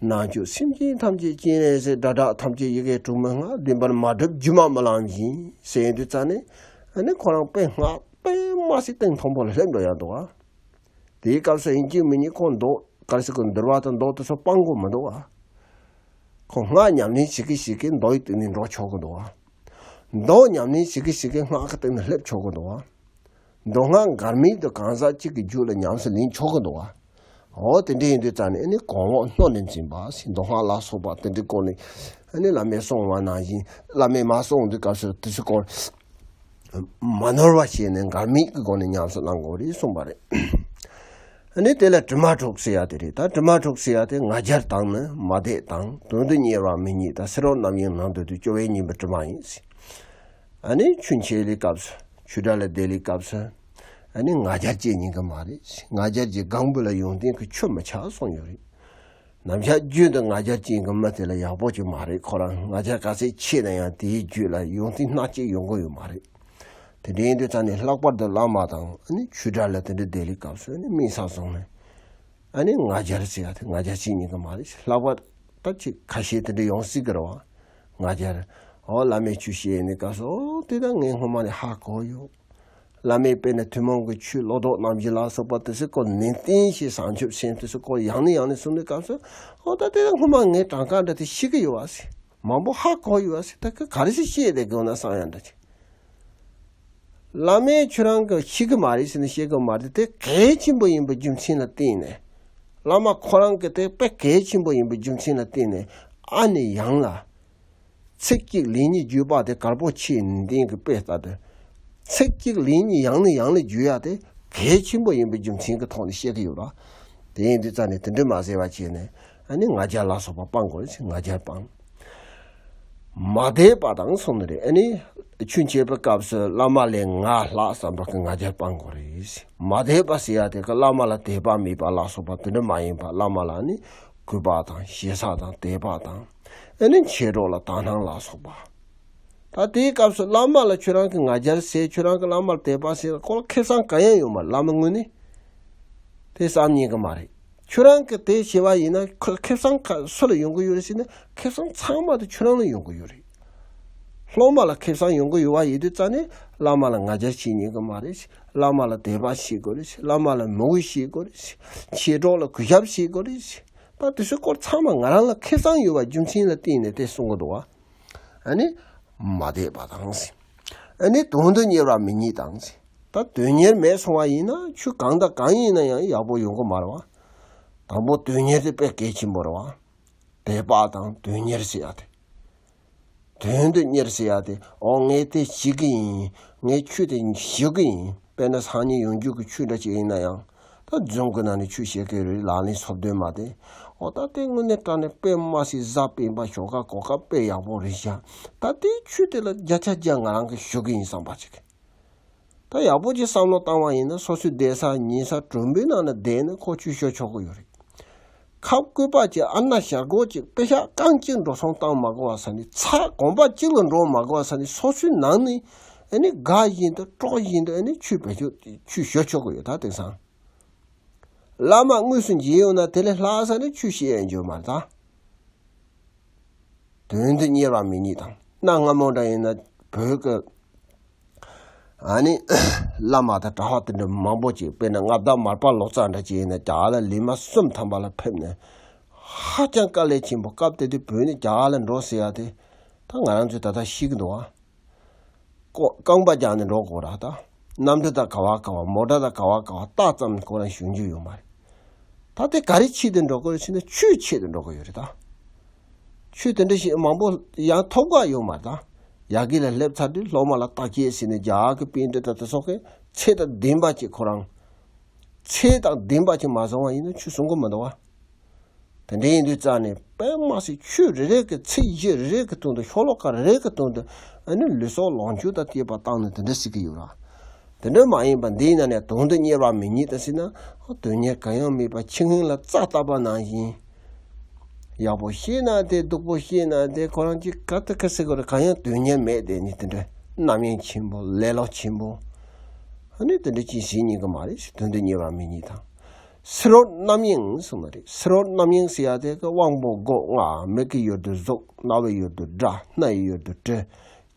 ནང་བཅུད་སེམས་ཅན་ཐམས་ཅད་སྤྱན་རས་གཟིགས་སྒྲ་གྲགས་ཐམས་ཅད་ཡི་གེ་དྲུག་མའི་སྔགས། བདེན་པར་མ་གྲུབ་སྒྱུ་མ་རྨི་ལམ་བཞིན་ཟེར་དུས་ཙང་ནས། ཨ་ནི་ཁོ་རང་དཔེ་སྔགས་དཔེ་མ་སྲིད་གཏིང་མཐོན་པོ་ལ་སླེབས་འགྲོ་ཡ་འདུག་བ། དེའི་སྐབས་སུ་ཡིན་གཅིག་མིན་གཉིས་ཁོ་མདོ་ག་རེ་ཟེར་གི་འདུལ་བ་དང་མདོ་དེ་ཚོ་སྤང་དགོས་མི་འདུག་བ། ཁོ་སྔགས་ཉམས་ལེན་བྱེད་ཀྱི་བྱེད་ཀྱི་མདོ་ཡི་སྟེང་ནས་འགྲོ་ཆོག་གི་འདུག་བ། མདོ་ཉམས་ལེན་བྱེད་ཀྱི་བྱེད་ཀྱི་སྔགས་ཀྱི་སྟེང་ནས་སླེབས་ཆོག་གི་འདུག་བ། མདོ་སྔགས་འགལ་མེད་དུ་གང་ཟག་གཅིག་གི་རྒྱུད་ལ་ཉམས་སུ་ལེན་ཆོག་གི་འདུག་བ། འོ་དེ་འདྲ་ཡིན་དུས་ཙང་ནས་ཨ་ནི་གོང་འོག་སྣོད་ནས་འཛིན་པ་ཟེར། མདོ་སྔགས་ལ་སོགས་པ་དེ་འདྲའི་སྐོར་ནས་ཨ་ནི་བླ་མས་གསུངས་པ་ནང་བཞིན་བླ་མས་མ་གསུངས་དུས་སྐབས་སུ་དེ་ཚོའི་སྐོར་མ་ནོར་བ་བྱས་ནས་འགལ་མེད་ཀྱི་སྒོ་ནས་ཉམས་སུ་བླང་དགོས་རེད་གསུངས་པ་རེད། ཨ་ནི་དེ་ལ་དྲི་མ་དྲུག་ཟེར་ཡ་དེ་རེད། ད་དྲི་མ་དྲུག་ཟེར་ཡ་དེ་ང་རྒྱལ་དང་ནི་མ་དད་དང་དོན་དུ་གཉེར་བ་མི་རྙེད་དང་། སེར་པོ་རྣམ་གཡེང་ནང་སྡོད་དུས་སྐྱོ་བས་ཉེན་པའི་དྲི་མ་ཡིན་ཟེར། ཨ་ནི་ཆོས་འཆད་ལེའི་སྐབས་སུ་ཆོས་གྲྭ་ལ་བསྡད་ལེའི་སྐབས་སུ་ཨ་ནི་ང་རྒྱལ་སྐྱེ་ཉན་གི་མ་རེད་ཟེར། ང་རྒྱལ་གྱི་སྒང་བུ་ལ་ཡོན་ཏན་གྱི་ཆུ་མི་ཆགས་གསུངས་ཡོད་རེད། ནམ་ཞག་རྒྱུན་དུ་ང་རྒྱལ་ཅན་གྱི་མི་དེ་ལ་ཡག་པོ་ཅིག་མ་རེད། ཁོ་རང་ང་རྒྱལ་ག་ཚད་ཆེ་ན་ཡང་དེའི་རྒྱུད་ལ་ཡོན་ཏན་སྣ་གཅིག་ཡོང་གི་ཡོད་མ་རེད། དེ་འདྲ་ཡིན་དུས་ཙང་ནས་ལྷག་པར་དུ་བླ་མ་དང་ཨ་ནི་ཆོས་གྲྭ་ལ་དེ་འདྲ་བསྡད་ལེའི་སྐབས་སུ་ཨ་ནི་དམིགས་བསལ་སོང་ནས། ཨ་ནི་ང་རྒྱལ་ཟེར་ཡ་དེ་ང་རྒྱལ་ཅན་ཉིད་ཀྱི་མ་རེད། ལྷག་པར་ད་ཅིག་ཁ་ཤས་དེ་འདྲ་ཡོང་སྲིད་ཀྱི་རེད་བ། ང་རྒྱལ། འོ་བླ་མས་ཆོས་བཤད་ནས་སྐབས་སུ་འོ་དེ་ད་ངས་སྔོན་མ་ནས་ཧ་གོ་ཡོད། བླ་མས་དཔེར་ན་ཐུན་མོང་གི་ཆོས་བློ་ལྡོག་རྣམ་བཞི་ལ་སོགས་པ་དེ་ཚོའི་སྐོར་ནན་ཏན་ཞིག་བྱང་ཆུབ་སེམས་དེ་ཚོའི་སྐོར་ཡང་ནས་ཡང་ནས་གསུངས་ནས་སྐབས་སུ། འོ་ད་དེ་ད་སྔོན་མ་ངས་གྲངས་ཀ་འདྲ་དེ་ཤེས་ཀྱི་ཡོད་བ་ཟེར། མང་པོ་ཧ་གོ་ཡོད་བ་ཟེར། ད་ག་ག་རེ་ཞིག་བཤད་བསྡད་དགོས་ན་བསམ་ཡ་འདྲ་ཅིག་བླ་མས་ཁྱོད་རང་གི་ཤེས་ཀྱི་མ་རེད་ཟེར་ནས་བཤད་ཀྱི་མ་རེད། དེ་གལ་ཆེན་པོ་ཡིན་པའི་རྒྱུ་མཚན་ལ་བརྟེན་ནས། བླ་མ་ཁོ་རང་གི་དེ་དཔེ་གལ་ཆེན་པོ་ཡིན་པའི་རྒྱུ་མཚན་ལ་བརྟེན་ནས་ཨ་ནི་ཡང་ལ། ཚིག་གཅིག་ལན་གཉིས་བརྗོད་པ་དེ་དཀར་པོ་ཆེ་ནན་ཏན་གྱི་དཔེ་ལྟར་དུ། ཚིག་གཅིག་ལན་གཉིས་ཡང་ནས་ཡང་ནས་བརྗོད་ཡ་དེ་གལ་ཆེན་པོ་ཡིན་པའི་རྒྱུ་མཚན་གྱི་ཐོག་ནས་བཤད་ཀྱི་ཡོད་ར། དེ་ཡིན་དུས་ཙང་ནས་དེ་འདྲ་མ་ཟེར་བ་བྱས་ནས་ཨ་ནི་ང་རྒྱལ་ལ་སོགས་པ་སྤང་དགོས་ཟེར། ང་རྒྱལ་སྤང་། མ་དད་པ་དང་གསུངས་ནི་རེད། ཨ་ནི་ཆོས་འཆད་པའི་སྐབས་སུ་བླ་མ་ལས་ང་ལྷག་བསམ་པ་གི་ང་རྒྱལ་སྤང་དགོས་རེད་ཟེར། མ་དད་པ་ཟེར་ཡ་དེ་གི་བླ་མ་ལ་དད་པ་མེད་པ་ལ་སོགས་པ་དེ་འདྲ་མ་ཡིན་པ། བླ་མ་ལ་ནི་གུས་པ་དང་ཞེ་ས་དང་དད་པ་དང་། ཨ་ནི་མཆེད་གྲོགས་ལ་དག་སྣང་ལ་སོགས་པ། ད་དེའི་སྐབས་སུ་བླ་མ་ལ་ཁྱོད་རང་གི་ང་རྒྱལ་ཟེར། ཁྱོད་རང་གི་བླ་མ་ལ་དད་པ་ཟེར། ཁོ་ལ་ཁེ་བཟང་གང་ཡང་ཡོད་མ་རེད། བླ་མའི་ངོས་ནས་དེ་བསམ་ཉན་གི་མ་རེད། ཁྱོད་རང་གི་དེ་བྱས་པ་ཡིན་ན་ཁོ་ཁེ་བཟང་ག་སུ་ལ་ཡོང་གི་ཡོད་རེད་ཟེར་ན། ཁེ་བཟང་ཚང་མ་དེ་ཁྱོད་རང་ལ་ཡོང་གི་ཡོད་རེད། སློབ་མ་ལ་ཁེ་བཟང་ཡོང་གི་ཡོད་པ་ཡིན་དུས་ཙང་ནས་བླ་མ་ལ་ང་རྒྱལ་བྱེད་ཉན་གི་མ་རེད། བླ་མ་ལ་དད་པ་བྱེད་དགོས་རེད། བླ་མ་ལ་མོས་གུས་བྱེད་དགོས་རེད། མཆེད་གྲོགས་ལ་གུས་ཞབས་བྱེད་དགོས་རེད། ད་དེ་ཚོའི་སྐོར་ཚང་མ་ང་རང་ལ་ཁེ་བཟང་ཡོད་པ་རྒྱུ་མཚན་ལ་བརྟེན་ནས་དེ་གསུང་གི་འདུག་བ། ཨ་ནི་མ་དད་པ་དང་ཟེར། ཨ་ནི་དོན་དུ་གཉེར་བ་མི་རྙེད་དང་ཟེར། ད་དོན་གཉེར་མེད་སོང་བ་ཡིན་ན་ཆོས་གང་དང་གང་ཡིན་ན་ཡང་ཡག་པོ་ཡོང་གི་མ་རེད་བ། དང་པོ་དོན་གཉེར་དེ་དཔེ་གལ་ཆེན་པོ་རེད་བ། དད་པ་དང་དོན་གཉེར་ཟེར་ཡ་དེ། དོན་དུ་གཉེར་ཟེར་ཡ་དེ། འོ་ངས་དེ་བྱེད་ཀྱི་ཡིན། ངས་ཆོས་དེ་ཞུ་གི་ཡིན། དཔེར་ན་སང་ཉིན་ཡོང་རྒྱུ་གི་ཆོས་འདྲ་ཅིག་ཡིན་ན་ཡང་། ད་རྫོང་གི་ནང་ནས་ཆོས་བཤད་ཀྱི་རེད། ལག་ལེན་ཚོགས་འདོན་མ་དེ། འོ་ད་དེ་དངོས་གནས་དྲང་གནས་དཔེ་མ་སྲིད་གཟའ་སྤེན་པ་ཞོགས་ཀ་གོ་སྐབས་དཔེ་ཡག་པོ་རེད་ཤག་ད་དེ་ཆོས་དེ་ལ་བརྒྱ་ཆ་བརྒྱ་ང་རང་གིས་ཞུ་གི་ཡིན་བསམ་པ་ཅིག་ད་ཡག་པོ་ཅིག་བསམ་བློ་བཏང་བ་ཡིན་ན་སོ་སོའི་བསྡད་ས་ཉལ་ས་གྲོང་པའི་ནང་ན་བསྡད་ནས་ཁོ་ཆོས་ཞུ་ཆོག་གི་ཡོད་རེད། ཁབ་སྐུད་པ་ཅིག་ཨ་ན་ཞྭ་སྒོ་ཅིག་པེ་ཤག་རྐང་གཅིག་འགྲོ་སོང་བཏང་མ་དགོས་པ་ས་ནས། ཚྭ་གོམ་པ་གཅིག་ལ་འགྲོ་མ་དགོས་པ་ས་ནས། སོ་སོའི་ནང་ནས་ཨ་ནི་དགའ་བཞིན་དུ་སྤྲོ་བཞིན་དུ་ཨ་ནི་ཆོས་བེད་སྤྱོད་ཆོས་ཞུ་ཆོག་གི་ཡོད། ད་དེང་སང་བླ་མ་དངོས་སུ་མཇལ་ཡོང་ན་དེ་ལས་ལྷག་ས་ནས་ཆོས་བཤད་ཡ་འགྱོད་མ་རེད་ད། དོན་དུ་གཉེར་བ་མི་རྙེད་དང་ གནའ་སྔ་མོ་འདྲ་ཡིན་ན་བོད་ཀྱི་ཨ་ནི་བླ་མ་དང་གྲྭ་པ་དེ་འདྲ་མང་པོ་ཅིག་དཔེར་ན་མངའ་བདག་མར་པ་ལོ་ཙཱ་འདྲ་ཅིག་ཡིན་ན་རྒྱ་གར་ལ་ལི་མ་སུམ་ཐམ་པ་ལ་ཕེབས་ནས་ཧ་ཅང་དཀའ་ལས་ཆེན་པོ། སྐབས་དེ་དུས་བོད་ནས་རྒྱ་གར་ལ་འགྲོ་ཟེར་ཡ་དེ་ད་ང་རང་ཚོས་ད་ལྟ་ཤེས་ཀྱི་འདུག་ཨ། ཀོ་རྐང་པ་རྒྱག་ནས་འགྲོ་དགོས་ར། ད་གནམ་གྲུ་དང་ག་བ་ག་བ། མོ་ཊ་དང་ག་བ་ག་བ། རྟ་ཙམ་ཁོ་རང་ཞོན་རྒྱུ་ཡོད་མ་རེད། ད་དེ་ག་རེ་ཆེད་དུ་འགྲོ་དགོས་རེད་ཟེར་ན་ཆོས་ཆེད་དུ་འགྲོ་དགོས་ཡོད་རེད་ད། ཆོས་དེ་འདྲ་ཞིག་མང་པོ་ཡང་ཐོབ་ག་ཡོད་མ་རེད་ད། ཡ་གི་ལ་སླེབས་ཚར་དུས་སློབ་མ་ལ་བརྟག་དཔྱད་ཟེར་ནས་རྒྱ་གི་པཎྜི་ཏ་དེ་ཚོ་གིས་ཚད་དང་ལྡན་པ་ཅིག་ཁོ་རང་། ཚད་དང་ལྡན་པ་ཅིག་མ་བཟུང་བ་ཡིན་ན་ཆོས་གསུང་གི་མི་འདུག་བ། དེ་འདྲ་ཡིན་དུས་རྩ་ནས་དཔེ་མ་སྲིད་ཆོས་རེ་རེ་གི་ཚིག་གཞི་རེ་རེ་གི་དོན་དུ། ཤོ་ལོ་ཀ་རེ་རེ་གི་དོན་དུ་ཨ་ནི་ལུས་སྲོག་ལོངས་སྤྱོད་དང་བཅས་པ་བཏང་ནས་དེ་འདྲ་ཟེར་གི་ཡོད་ར། དེ་འདྲ་མ་ཡིན་པ་འདིའི་ནང་ནས་དོན་དུ་གཉེར་བ་མི་རྙེད་དམ་ཟེར་ན། དོན་གཉེར་གང་ཡང་མེད་པ་ཆུ་ཧིང་ལ་རྩྭ་བཏབ་པ་ནང་བཞིན། ཡག་པོ་ཤེས་ན་དེ། སྡུག་པོ་ཤེས་ན་དེ། ཁོ་རང་གཅིག་ག་ཏི་ཁ་ཟེར་དགོས་རེད། གང་ཡང་དོན་གཉེར་མེད་དེ་ནི་དེ་འདྲ་རྣམ་གཡེང་ཆེན་པོ། ལེ་ལོ་ཆེན་པོ། ཨ་ནི་དེ་འདྲ་ཅིག་བྱེད་ཉན་གི་མ་རེད། དོན་དུ་གཉེར་བ་མི་རྙེད་དང་། ཕྱི་རོལ་རྣམ་གཡེང་གསུངས་པ་རེད། ཕྱི་རོལ་རྣམ་གཡེང་ཟེར་ཡ་དེ་གི་དབང་པོ་སྒོ་ལྔ། མིག་གི་ཡུལ་དུ་གཟུགས། རྣ་བའི་ཡུལ་དུ་སྒྲ། སྣའི་ཡུལ་དུ་དྲི།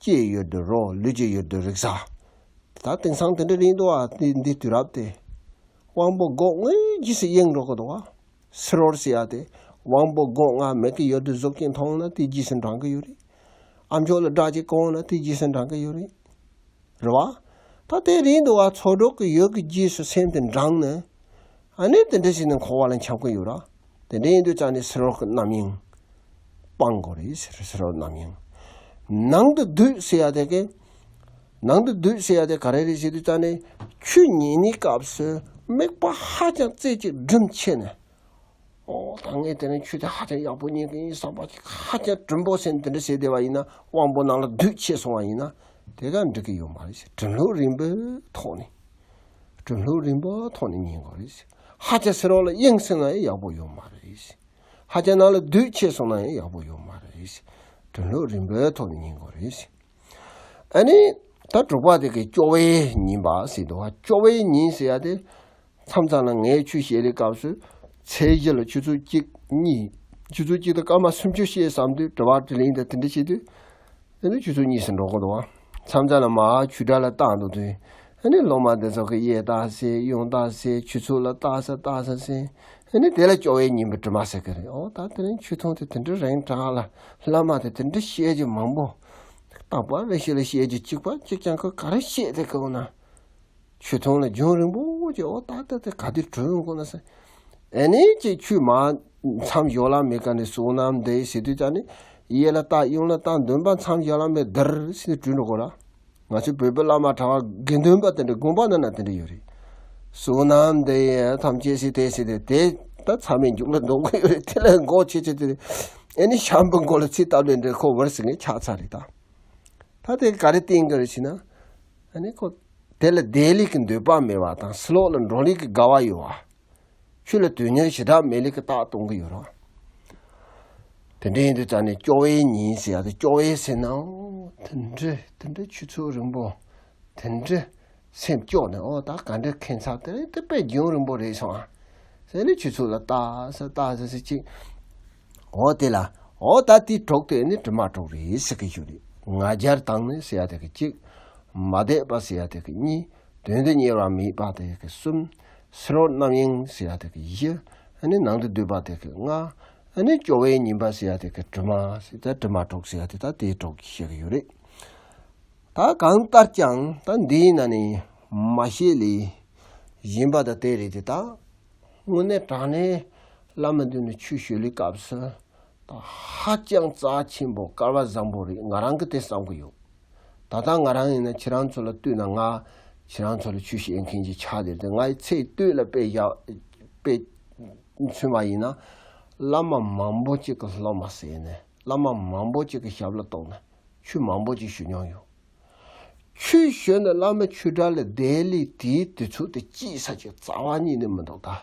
ལྕེའི་ཡུལ་དུ་རོ། ལུས་ཀྱི་ཡུལ་དུ་རེག་བྱ། ད་དེང་སང་དེ་འདྲ་རེད་འདུག་ཨ། དེ་འདི་དུས་རབས་དེ་དབང་པོ་སྒོ་ལྔའི་རྗེས་སུ་གཡེང་འགྲོ་གི་འདུག་ཨ། ཕྱི་རོལ་ཟེར་ཡ་དེ་དབང་པོ་སྒོ་ལྔ། མིག་གི་ཡུལ་དུ་གཟུགས་ཅིག་མཐོང་ན་དེའི་རྗེས་སུ་འབྲང་གི་ཡོད་རེད། ཨ་མཆོག་ལ་སྒྲ་ཅིག་གོ་ན་དེའི་རྗེས་སུ་འབྲང་གི་ཡོད་རེད། རེད་བ། ད་དེ་རེད་འདུག་བ། ཚོགས་དྲུག་གི་ཡུལ་གྱི་རྗེས་སུ་སེམས་དེ་འབྲངས་ནས། ཨ་ནི་དེ་འདྲ་ཞིག་ནས་འཁོར་བ་ལ་འཁྱམ་གི་ཡོད་ར། དེ་འདྲ་ཡིན་དུས་ཙང་ནས་ཕྱི་རོལ་གྱི་རྣམ་གཡེང་སྤང་དགོས་རེད་ཟེར། ཕྱི་རོལ་རྣམ་གཡེང་། ནང་དུ་སྡོད་ཟེར་ཡ་དེ་གི། ནང་དུ་སྡོད་ཟེར་ཡ་དེ་ག་རེ་རེད་ཟེར་དུས་ཙང་ནས། ཆོས་ཉན་ནི་སྐབས་སུ་དམིགས་པ་ཧ་ཅང་རྩེ་གཅིག་སྒྲིམ་ཆེ་ནས། ཨོ་ད་ངས་དེ་རིང་ཆོས་དེ་ཧ་ཅང་ཡག་པོ་ཉན་གི་ཡིན་བསམ་པ་ཅིག་ཧ་ཅང་གྲུང་པོ་བྱས་ནས་དེ་འདྲ་བྱས་བསྡད་པ་ཡིན་ན་དབང་པོ་ནང་ལ་སྡོད་ཆེ་སོང་བ་ཡིན་ན་དེ་ག་འགྲིག་གི་ཡོད་མ་རེད་ཟེར། གྲུབ་ལུགས་རིམ་པའི་ཐོག་ནས། གྲུབ་ལུགས་རིམ་པའི་ཐོག་ནས་ཉན་དགོས་རེད་ཟེར། ཧ་ཅང་ཕྱི་རོལ་ལ་གཡེང་སོང་ན་ཡག་པོ་ཡོད་མ་རེད་ཟེར། ཧ་ཅང་ནང་ལ་སྡོད་ཆེ་སོང་ན་ཡག་པོ་ཡོད་མ་རེད་ཟེར། གྲུབ་ལུགས་རིམ་པའི་ཐོག་ནས་ཉན་དགོས་རེད་ཟེར། ཨ་ནི་ད་དྲུག་པ་དེ་གི་སྐྱོ་བས་ཉེན་པ་ཟེར་འདུག་བ། སྐྱོ་བས་ཉེན་ཟེར་ཡ་དེ། མཚམས་མཚམས་ལ་ངས་ཆོས་བཤད་ལེ་སྐབས་སུ་ཚེས་བཞི་ལ་ཆུ་ཚོད་གཅིག་གཉིས། ཆུ་ཚོད་གཅིག་དང་སྐར་མ་སུམ་ཅུ་བཤད་བསམ་དུས། དྲི་བ་དྲིས་ལན་དང་དེ་འདྲ་བྱེད་དུས། ཨ་ནི་ཆུ་ཚོད་གཉིས་སུ་འགྲོ་གི་འདུག་བ། མཚམས་མཚམས་ལ་མར་ཆོས་གྲྭ་ལ་བཏང་འདུག་དུས། ཨ་ནི་སློབ་མ་འདི་ཚོ་གི་གཡས་ལྟ་ཟེར། གཡོན་ལྟ་ཟེར། ཆུ་ཚོད་ལ་ལྟ་ས་ལྟ་ས་ཟེར། ཨ་ནི་དེ་ལ་སྐྱོ་བས་ཉེན་པའི་དྲི་མ་ཟེར་གི་རེད། ཨོ་ད་དེ་རིང་ཆོས་ཐུང་དེ་དེ་འདྲ་རིང་དྲགས་ལ། བླ་མ་དེ་དེ་འདྲ་བཤད་རྒྱུ་མང་པོ། རྟག་པར་རེ་ཞིག་ལ་བཤད་རྒྱུ་གཅིག་པ་གཅིག་རྐྱང་ཁོ་ག་རེ་བཤད་དེ་གི་འོ་ན། ཆོས་ཐུང་ལ་རྒྱུན་རིང་པོ་ཅིག་ཨོ་ད་ལྟ་དེ་ག་དུས་གྲོལ་ཡོང་གོ་ན་ཟེར། ཨེ་ནས་ཅིག་ཆོས་མ་མཚམས་ཞོག་ལ་མེད་ག་ནས་བསོད་ནམས་འདི་ཟེར་དུས་ཙ་ནས་གཡས་ལ་ལྟ་གཡོན་ལ་ལྟ་འདོན་པ་མཚམས་ཞོག་ལ་མེད་དར་ཟེར་ཏེ་གྲོལ་འགྲོ་གོ་ར། ང་ཚོའི་བོད་པའི་བླ་མ་གྲྭ་པ་དགེ་འདུན་པ་དེ་འདྲ་དགོན་པ་ནང་ན་དེ་འདྲ་ཡོད་རེད། བསོད་ནམས་འདི་ཡིས་ཐམས་ཅད་གཟིགས་ཏེ་ཟེར་ཏེ་དེ་ད་མཚམས་མེད་མཇུག་ལ་འདོན་གི་ཡོད་རེད། དེ་ལ་མགོ་ཆེ་ཆེ་དེ་རེད། ཨེ་ནས་ཤམ་བུའི་མགོ་ལ་ཚིག་བཏབ་ལེ་འདྲ་ཁོ་བར་ཟིག་ངས་ཆགས་ཚར་རེད་ད། ད་དེ་ག་རེ་བསྟན་གི་རེད་ཟེར་ན། ཨ་ནི་ཁོ་དེ་ལ་བདེ་ལེགས་ཀྱི་འདོད་པ་མེད་པ་དང་ཕྱི་ལོགས་ལ་འགྲོ་ལེགས་ཀྱི་དགའ་བ་ཡོད་པ། ཆོས་ལ་དོན་གཉེར་ཞེ་དྲག་མེད་ལེགས་ཀྱི་རྟགས་སྟོན་གི་ཡོད་རེད། དེ་འདྲ་ཡིན་དུས་ཙ་ནས་སྐྱོ་བས་ཉེན་ཟེར་ཡ་དེ། སྐྱོ་བས་ཟེར་ན་ཨོ་དེ་འདྲ་དེ་འདྲ་ཆུ་ཚོད་རིང་པོ་དེ་འདྲ་སེམས་སྐྱོ་ནས་ཨོ་ད་ག་འདྲ་ཁྱད་མཚར་དེ་རེད། དེ་དཔེ་རྒྱུན་རིང་པོ་རེད་སོང་ཨ་ཟེར་ནས་ཆུ་ཚོད་ལ་ལྟ་ས་ལྟ་ས་ཟེར་ཅིག་ཨོ་དེ་ལ་ཨོ་ད་དེ་གྲོགས་དེ་ནི་དྲི་མ་གྲོགས་རེད་ཟེར་གི་ཡོད་རེད། ང་རྒྱལ་དང་ནི་ཟེར་ཡ་དེ་གི་གཅིག་མ་དད་པ་ཟེར་ཡ་དེ་གི་གཉིས། དོན་དུ་གཉེར་བ་མེད་པ་དེ་གི་གསུམ། ཕྱི་རོལ་རྣམ་གཡེང་ཟེར་ཡ་དེ་གི་བཞི། ཨ་ནི་ནང་དུ་སྡོད་པ་དེ་གི་ལྔ། ཨ་ནི་སྐྱོ་བས་ཉེན་པ་ཟེར་ཡ་དེ་གི་དྲི་མ་ཟེར། ད་དྲི་མ་གྲོགས་ཟེར་ཡ་དེ་ད་དེའི་གྲོགས་ཀྱི་བཤད་གི་ཡོད་རེད། ད་གང་ལྟར་ཀྱང་ད་འདིའི་ནང་ནས་མ་བཤད་ལས་གཞན་པ་ད་དེ་རེད་དེ། ད་དངོས་གནས་དྲང་གནས་བླ་མ་མདུན་ནས་ཆོས་ཞུ་ལེ་སྐབས་སུ། ད་ཧ་ཅང་རྩ་ཆེན་པོ་སྐལ་བ་བཟང་པོ་རེད། ང་རང་གིས་དེ་བསམ་གི་ཡོད། ད་ལྟ་ང་རང་ཡིན་ན་ཁྱེད་རང་ཚོ་ལ་ལྟོས་ན། ང་ཁྱེད་རང་ཚོ་ལ་ཆོས་བཤད་མཁན་ཅིག་ཆགས་བསྡད་དེ། ང་ཡི་ཚེ་སྟོད་ལ་དཔེ་བཞག་དཔེ་མཚོན་པ་ཡིན་ན། བླ་མ་མང་པོ་ཅིག་གི་སློབ་མ་བྱས་ནས། བླ་མ་མང་པོ་ཅིག་གི་ཞབས་ལ་གཏོགས་ནས་ཆོས་མང་པོ་ཅིག་ཞུ་མྱོང་ཡོད། ཆོས་ཞུས་ནས་བླ་མ་ཆོས་གྲྭ་ལ་བསྡད་ལེ་དེའི་དུས་ཚོད་དེ་སྐྱེལ་ས་ཅིག་རྩ་བ་ཉིད་ནས་མི་འདུག་ད།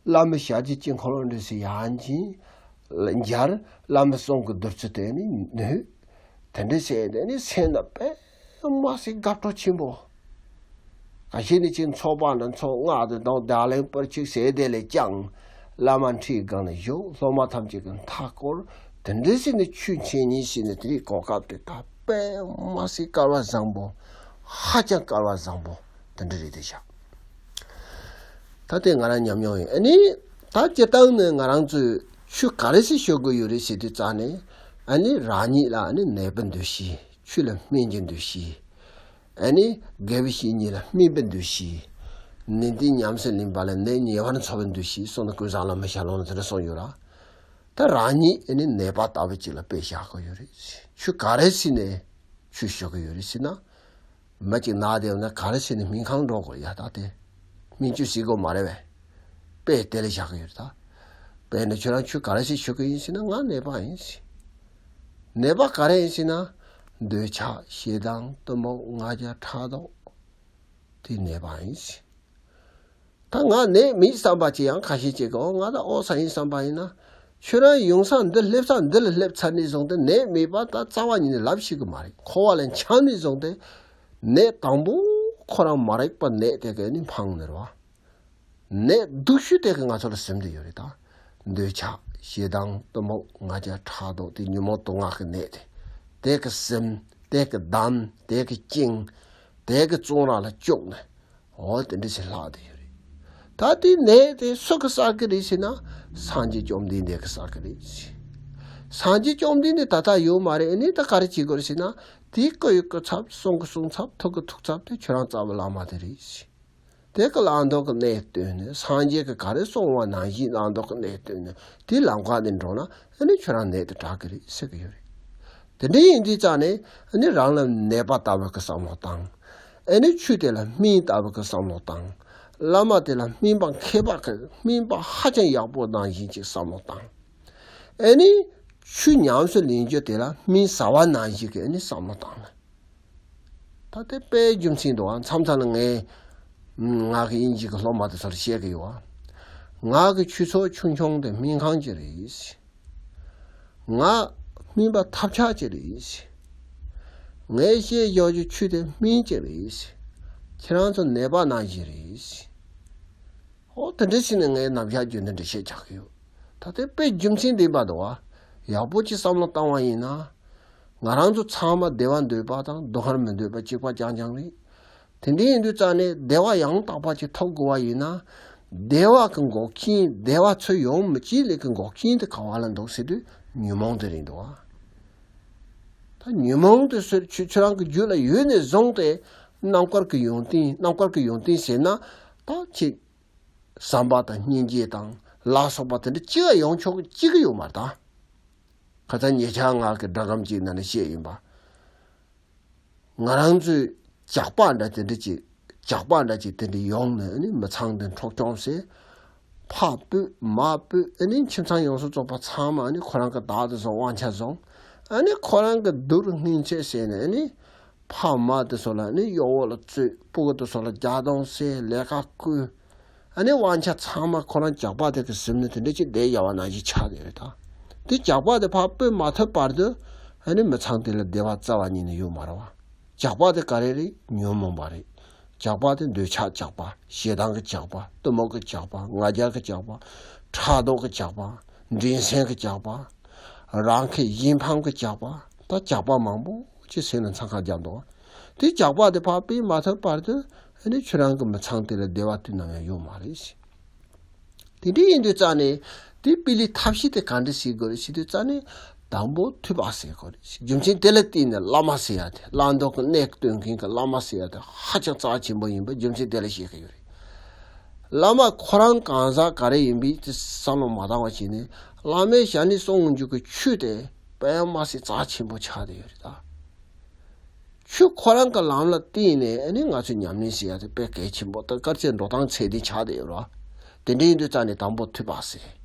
བླ་མའི་ཞབས་ཀྱི་དཀྱིལ་འཁོར་འདྲ་ཞིག་ཡང་ཅིག་སྦྱར། བླ་མའི་གསུང་གི་བདུད་རྩི་དེ་ནི་ནུས། དེ་འདྲ་བྱས་དེ་ནི་སེམས་ལ་དཔེ་མ་སྲིད་དགའ་སྤྲོ་ཆེན་པོ། ག་ཤེད་ནི་ཅིག་ཚོགས་པ་འདྲ་ཚོགས། སྔགས་དེ་དང་བརྡ་ལན་པར་ཅིག་ཟེར་དེ་ལས་ཀྱང་། བླ་མ་ཁྲིའི་སྒང་ནས་བཞུགས། སློབ་མ་ཐམས་ཅད་ཀྱི་མཐའ་བསྐོར། དེ་འདྲ་ཟེར་ནས་ཆོས་འཆད་ཉན་ཟེར་ནས་དེ་རིང་གོ་སྐབས་དེ་ད་དཔེ་མ་སྲིད་སྐལ་བ་བཟང་པོ། ཧ་ཅང་སྐལ་བ་བཟང་པོ་དེ་འདྲ་རེད་དེ་ཤག་ད་དེ་ང་རང་ཉམས་མྱོང་ཡིན། ཨ་ནི་ད་སྤྱིར་བཏང་ནས་ང་རང་ཚོས་ཆོས་ག་རེ་ཞིག་ཞུ་དགོས་ཡོད་རེད་ཟེར་དུས་ཙང་ནས། ཨ་ནི་རང་ཉིད་ལ་ཨ་ནི་ནད་པའི་འདུ་ཤེས། ཆོས་ལ་སྨན་གྱི་འདུ་ཤེས། ཨ་ནི་དགེ་བའི་བཤེས་གཉེན་ལ་སྨན་པའི་འདུ་ཤེས། ནད་འདི་ཉམས་སུ་ལེན་པ་ལ་ནད་ཉེ་བར་འཚོ་བའི་འདུ་ཤེས་གསུངས་ནས། ཀུན་བཟང་བླ་མའི་ཞལ་ལུང་ལ་དེ་འདྲ་གསུངས་ཡོད་ར། ད་རང་ཉིད་ཨ་ནི་ནད་པ་ལྟ་བུ་ཅིག་ལ་དཔེ་བཞག་གི་ཡོད་རེད། ཆོས་ག་རེ་ཟེར་ནས་ཆོས་ཞུ་གི་ཡོད་རེད་ཟེར་ན། མི་གཅིག་ན་བསྡད་ཡོད་ན་ག་རེ་ཟེར་ནས་སྨན་ཁང་འགྲོ་དགོས་ཡ། ད་དེ་སྨན་བཅོས་བྱེད་དགོས་མ་རེད་པས། དཔེ་དེ་ལ་བཞག་གི་ཡོད་རེད་ད། དཔེར་ན་ཁྱོད་རང་ཆོས་ག་རེ་ཞིག་ཞུ་གི་ཡིན་ཟེར་ན། ང་ནད་པ་ཡིན་ཟེར། ནད་པ་ག་རེ་ཡིན་ཟེར་ན། འདོད་ཆགས་ཞེ་སྡང་གཏི་མུག་ང་རྒྱལ་ཕྲག་དོག་དེ་ནད་པ་ཡིན་ཟེར། ད་ང་ནད་མེད་བསམ་པ་ཅིག་ཡང་ཁ་ཤས་ཅིག་གིས། ཨོ་ང་ད་ཨོ་ཙམ་ཡིན་བསམ་པ་ཡིན་ན། ཁྱོད་རང་ཡོང་ས་འདི་སླེབས་ས་འདི་ལ་སླེབས་ཚར་ནས་བཟུང་སྟེ་ནད་མེད་པ་ད་རྩ་བ་ཉིད་ནས་ལབ་ཤེས་གི་མ་རེད། འཁོར་བ་ལ་འཁྱམས་ནས་བཟུང་སྟེ་ནད་དང་པོ་ཁོ་རང་མ་རིག་པ་ནད་དེ་ག་ནས་འཕངས་ནས་རེད་བ། ནད་སྡུག་ཤོས་དེ་ག་ང་ཚོ་ལ་ཟིན་བསྡད་ཡོད་རེད་ད། འདོད་ཆགས་ཞེ་སྡང་གཏི་མུག་ང་རྒྱལ་ཕྲག་དོག་དེ་ཉོན་མོངས་དུག་ལྔ་གི་ནད་དེ། དེ་ག་ཟིན། དེ་ག་བསྡམས། དེ་ག་བཅིངས། དེ་ག་གཙང་ར་ལ་བཅུག་ནས། འོ་དེ་འདྲ་ཞིག་ལྷག་བསྡད་ཡོད་རེད། ད་དེ་ནད་དེ་སུ་གིས་བསགས་གི་རེད་ཟེར་ན། སངས་རྒྱས་བཅོམ་ལྡན་འདས་ཀྱིས་བསགས་གི་རེད། སངས་རྒྱས་བཅོམ་ལྡན་འདས་ད་ལྟ་ཡོད་མ་རེད། ཨ་ནི་ད་ག་རེ་བྱེད་དགོས་རེད་ཟེར་ན། དེའི་སྐུ་ཡི་སྐུ་ཚབ། གསུང་གི་གསུང་ཚབ། ཐུགས་ཀྱི་ཐུགས་ཚབ་དེ་ཁྱོད་རང་རྩ་བའི་བླ་མ་དེ་རེད། དེ་གིས་བླང་དོར་གྱི་གནས་སྟོན་ནས། སངས་རྒྱས་ཀྱིས་ག་རེ་གསུངས་པ་ནང་བཞིན་བླང་དོར་གྱི་གནས་སྟོན་ནས། དེའི་ལམ་ཁ་ནས་འགྲོ་ན་ཨ་ནི་ཁྱོད་རང་ནད་དེ་དྲག་གི་རེད་ཟེར་གི་ཡོད་རེད། དེ་འདྲ་ཡིན་དུས་ཙང་ནས་ཨ་ནི་རང་ལ་ནད་པ་ལྟ་བུ་གི་བསམ་བློ་བཏང་། ཨ་ནི་ཆོས་དེ་ལ་སྨན་ལྟ་བུ་གི་བསམ་བློ་བཏང་། བླ་མ་དེ་ལ་སྨན་པ་མཁས་པ་གི། སྨན་པ་ཧ་ཅང་ཡག་པོ་ནང་བཞིན་ཅིག་བསམ་བློ་བཏང་། ཨ་ནི་ཆོས་ཉམས་སུ་ལེན་རྒྱུ་དེ་ལ་སྨན་ཟ་བ་ནང་བཞིན་གྱི་ཨ་ནི་བསམ་བློ་བཏང་ན། ད་དེ་དཔེ་རྒྱུ་མཚན་འདུག་ཨ། མཚམས་མཚམས་ལ་ངས་ང་གི་དབྱིན་ཇི་གི་སློབ་མ་དེ་ཚོར་བཤད་གི་ཡོད་ཨ། ང་གི་ཆུ་ཚོད་ཆུང་ཆུང་དེ་སྨན་ཁང་གི་རེད། ང་སྨན་པ་ཐབས་ཆག་ཅིག་རེད། ངས་བཤད་བཞག་རྒྱུ་ཆོས་དེ་སྨན་གཅིག་རེད། ཁྱེད་རང་ཚོ་ནད་པ་ནང་བཞིན་རེད། ཨོ་དེ་འདྲ་ཞིག་ནས་ངས་ནམ་ཞག་རྒྱུན་དུ་འདྲ་བཤད་རྒྱག་གི་ཡོད། ད་དེ་དཔེ་རྒྱུ་མཚན་ལྡན་པ་འདུག་བ། ཡག་པོ་ཅིག་བསམ་བློ་བཏང་བ་ཡིན་ན། ང་རང་ཚོ་ཚང་མ་བདེ་བ་འདོད་པ་དང་སྡུག་བསྔལ་མི་འདོད་པ་གཅིག་པ་རྐྱང་རྐྱང་རེད། དེ་འདྲ་ཡིན་དུས་ཙང་ནས་བདེ་བ་ཡང་དག་པ་ཅིག་ཐོབ་དགོས་པ་ཡིན་ན། བདེ་བ་གི་འགོག་རྐྱེན། བདེ་བ་ཚུར་ཡོང་མི་བྱེད་ལས་ཀྱི་འགོག་རྐྱེན་དེ་ག་བ་ལ་འདུག་ཟེར་དུས་ཉོན་མོངས་དེ་རེད་འདུག་བ། ད་ཉོན་མོངས་དེ་ཚུར་ཁྱོད་ཁྱོད་རང་གི་རྒྱུད་ལ་ཡོད་ནས་བཟུང་སྟེ། རྣམ་དཀར་གྱི་ཡོན་ཏན། རྣམ་དཀར་གྱི་ཡོན་ཏན་ཟེར་ན། ད་ཁྱེད་བསམ་པ་དང་སྙིང་རྗེ་དང་ལ་སོགས་པ་དེ་འདྲ་ཅི་ག་ཡོང་ཆོག་གི་ཅི་ག་ཡོད་མ་རེད་ད། ཁ་སང་ཉེ་ཆར་ང་གི་སྒྲ་སྒམ་གཅིག་ནང་ནས་བཤད་ཡིན་པ། ང་རང་ཚོའི་ཇག་པ་འདྲ་དེ་འདྲ་ཅིག་ཇག་པ་འདྲ་ཅིག་དེ་འདྲ་ཡོང་ནས་ནི་མི་ཚང་དེ་འཕྲོག་བཅོམ་བྱས། ཕར་སྤོས་མར་སྤོས། ཨ་ནི་ཁྱིམ་ཚང་ཡོངས་སུ་རྫོགས་པ་ཚང་མ་ཨ་ནི་ཁོ་རང་གི་བདག་དེ་ཚོ་དབང་ཆ་བཟུང་། ཨ་ནི་ཁོ་རང་གི་སྡུག་རུ་སྔོན་ཆད་བྱས་ནས་ཨ་ནི། ཕ་མ་དེ་ཚོ་ལ་ནི་གཡོག་པོ་ལ་བཙོས། སྤུ་གུ་དེ་ཚོ་ལ་རྒྱག་སྟངས་བྱས། ལས་ཀ་བསྐུལ། ཨ་ནི་དབང་ཆ་ཚང་མ་ཁོ་རང་ཇག་པ་དེ་གིས་ཟིན་ནས་དེ་འདྲ་ཅིག་བསྡད་ཡོད་པ་ནང་བཞིན་ཆགས་བསྡད་རེད་ད། དེ་ཇག་པ་དེ་ཕར་སྤོས་མ་ཐུབ་བར་དུ་ཨ་ནི་མི་ཚང་དེ་ལ་བདེ་བ་རྩ་བ་ཉིད་ནས་ཡོད་མ་རེད་བ། ཇག་པ་དེ་ག་རེ་རེད། ཉོན་མོངས་པ་རེད། ཇག་པ་དེ་འདོད་ཆགས་ཇག་པ། ཞེ་སྡང་གི་ཇག་པ། གཏི་མུག་གི་ཇག་པ། ང་རྒྱལ་གྱི་ཇག་པ། ཕྲག་དོག་གི་ཇག་པ། འགྲན་སེམས་ཀྱི་ཇག་པ། རང་ཁེ་གཞན་ཕམ་གྱི་ཇག་པ། ད་ཇག་པ་མང་པོ་ཅིག་སེམས་ལ་འཚང་ཁ་རྒྱག་འདུག་དེ་ཇག་པ་དེ་ཕར་སྤོས་མ་ཐུབ་བར་དུ་ཨ་ནི་ཁྱོད་རང་གི་མི་ཚང་དེ་ལ་བདེ་བ་དུས་ནམ་ཡང་ཡོད་མ་རེད། དེ་འདྲ་ཡིན་དུས་ཙང་ནས་དེ་སྤེལ་ལེའི་ཐབས་ཤེས་དེ་ག་འདྲ་བྱེད་དགོས་རེད་ཟེར་དུས་ཙང་ནས། དང་པོ་ཐོས་པ་ཟེར་དགོས་རེད། རྒྱུ་མཚན་དེ་ལ་བརྟེན་ནས་བླ་མ་ཟེར་ཡ་དེ། བླང་དོར་གྱི་གནས་སྟོན་མཁན་གྱི་བླ་མ་ཟེར་ཡ་དེ་ཧ་ཅང་རྩ་ཆེན་པོ་ཡིན་པ་རྒྱུ་མཚན་དེ་ལ་བཤད་ཀྱི་ཡོད་རེད། བླ་མ་ཁོ་རང་གང་ཟག་ག་རེ་ཡིན་པའི་དེ་བསམ་བློ་མ་བཏང་བ་བྱས་ནས། བླ་མའི་ཞལ་ནས་གསུང་རྒྱུ་གི་ཆོས་དེ་དཔེ་མ་སྲིད་རྩ་ཆེན་པོ་ཆགས་བསྡད་ཡོད་རེད་ད། ཆོས་ཁོ་རང་གི་ལམ་ལ་བརྟེན་ནས་ཨ་ནི་ང་ཚོས་ཉམས་ལེན་བྱེད་ཡ་དེ་དཔེ་གལ་ཆེན་པོ་དང་དཀའ་ཚེགས་འགྲོ་སྟངས་ཚད་ལྡན་ཆགས་བསྡད་ཡོད་རེད་བ། དེ་འདྲ་ཡིན་དུས་ཙང་ནས་དང་པོ་ཐོས་པ་ཟེར།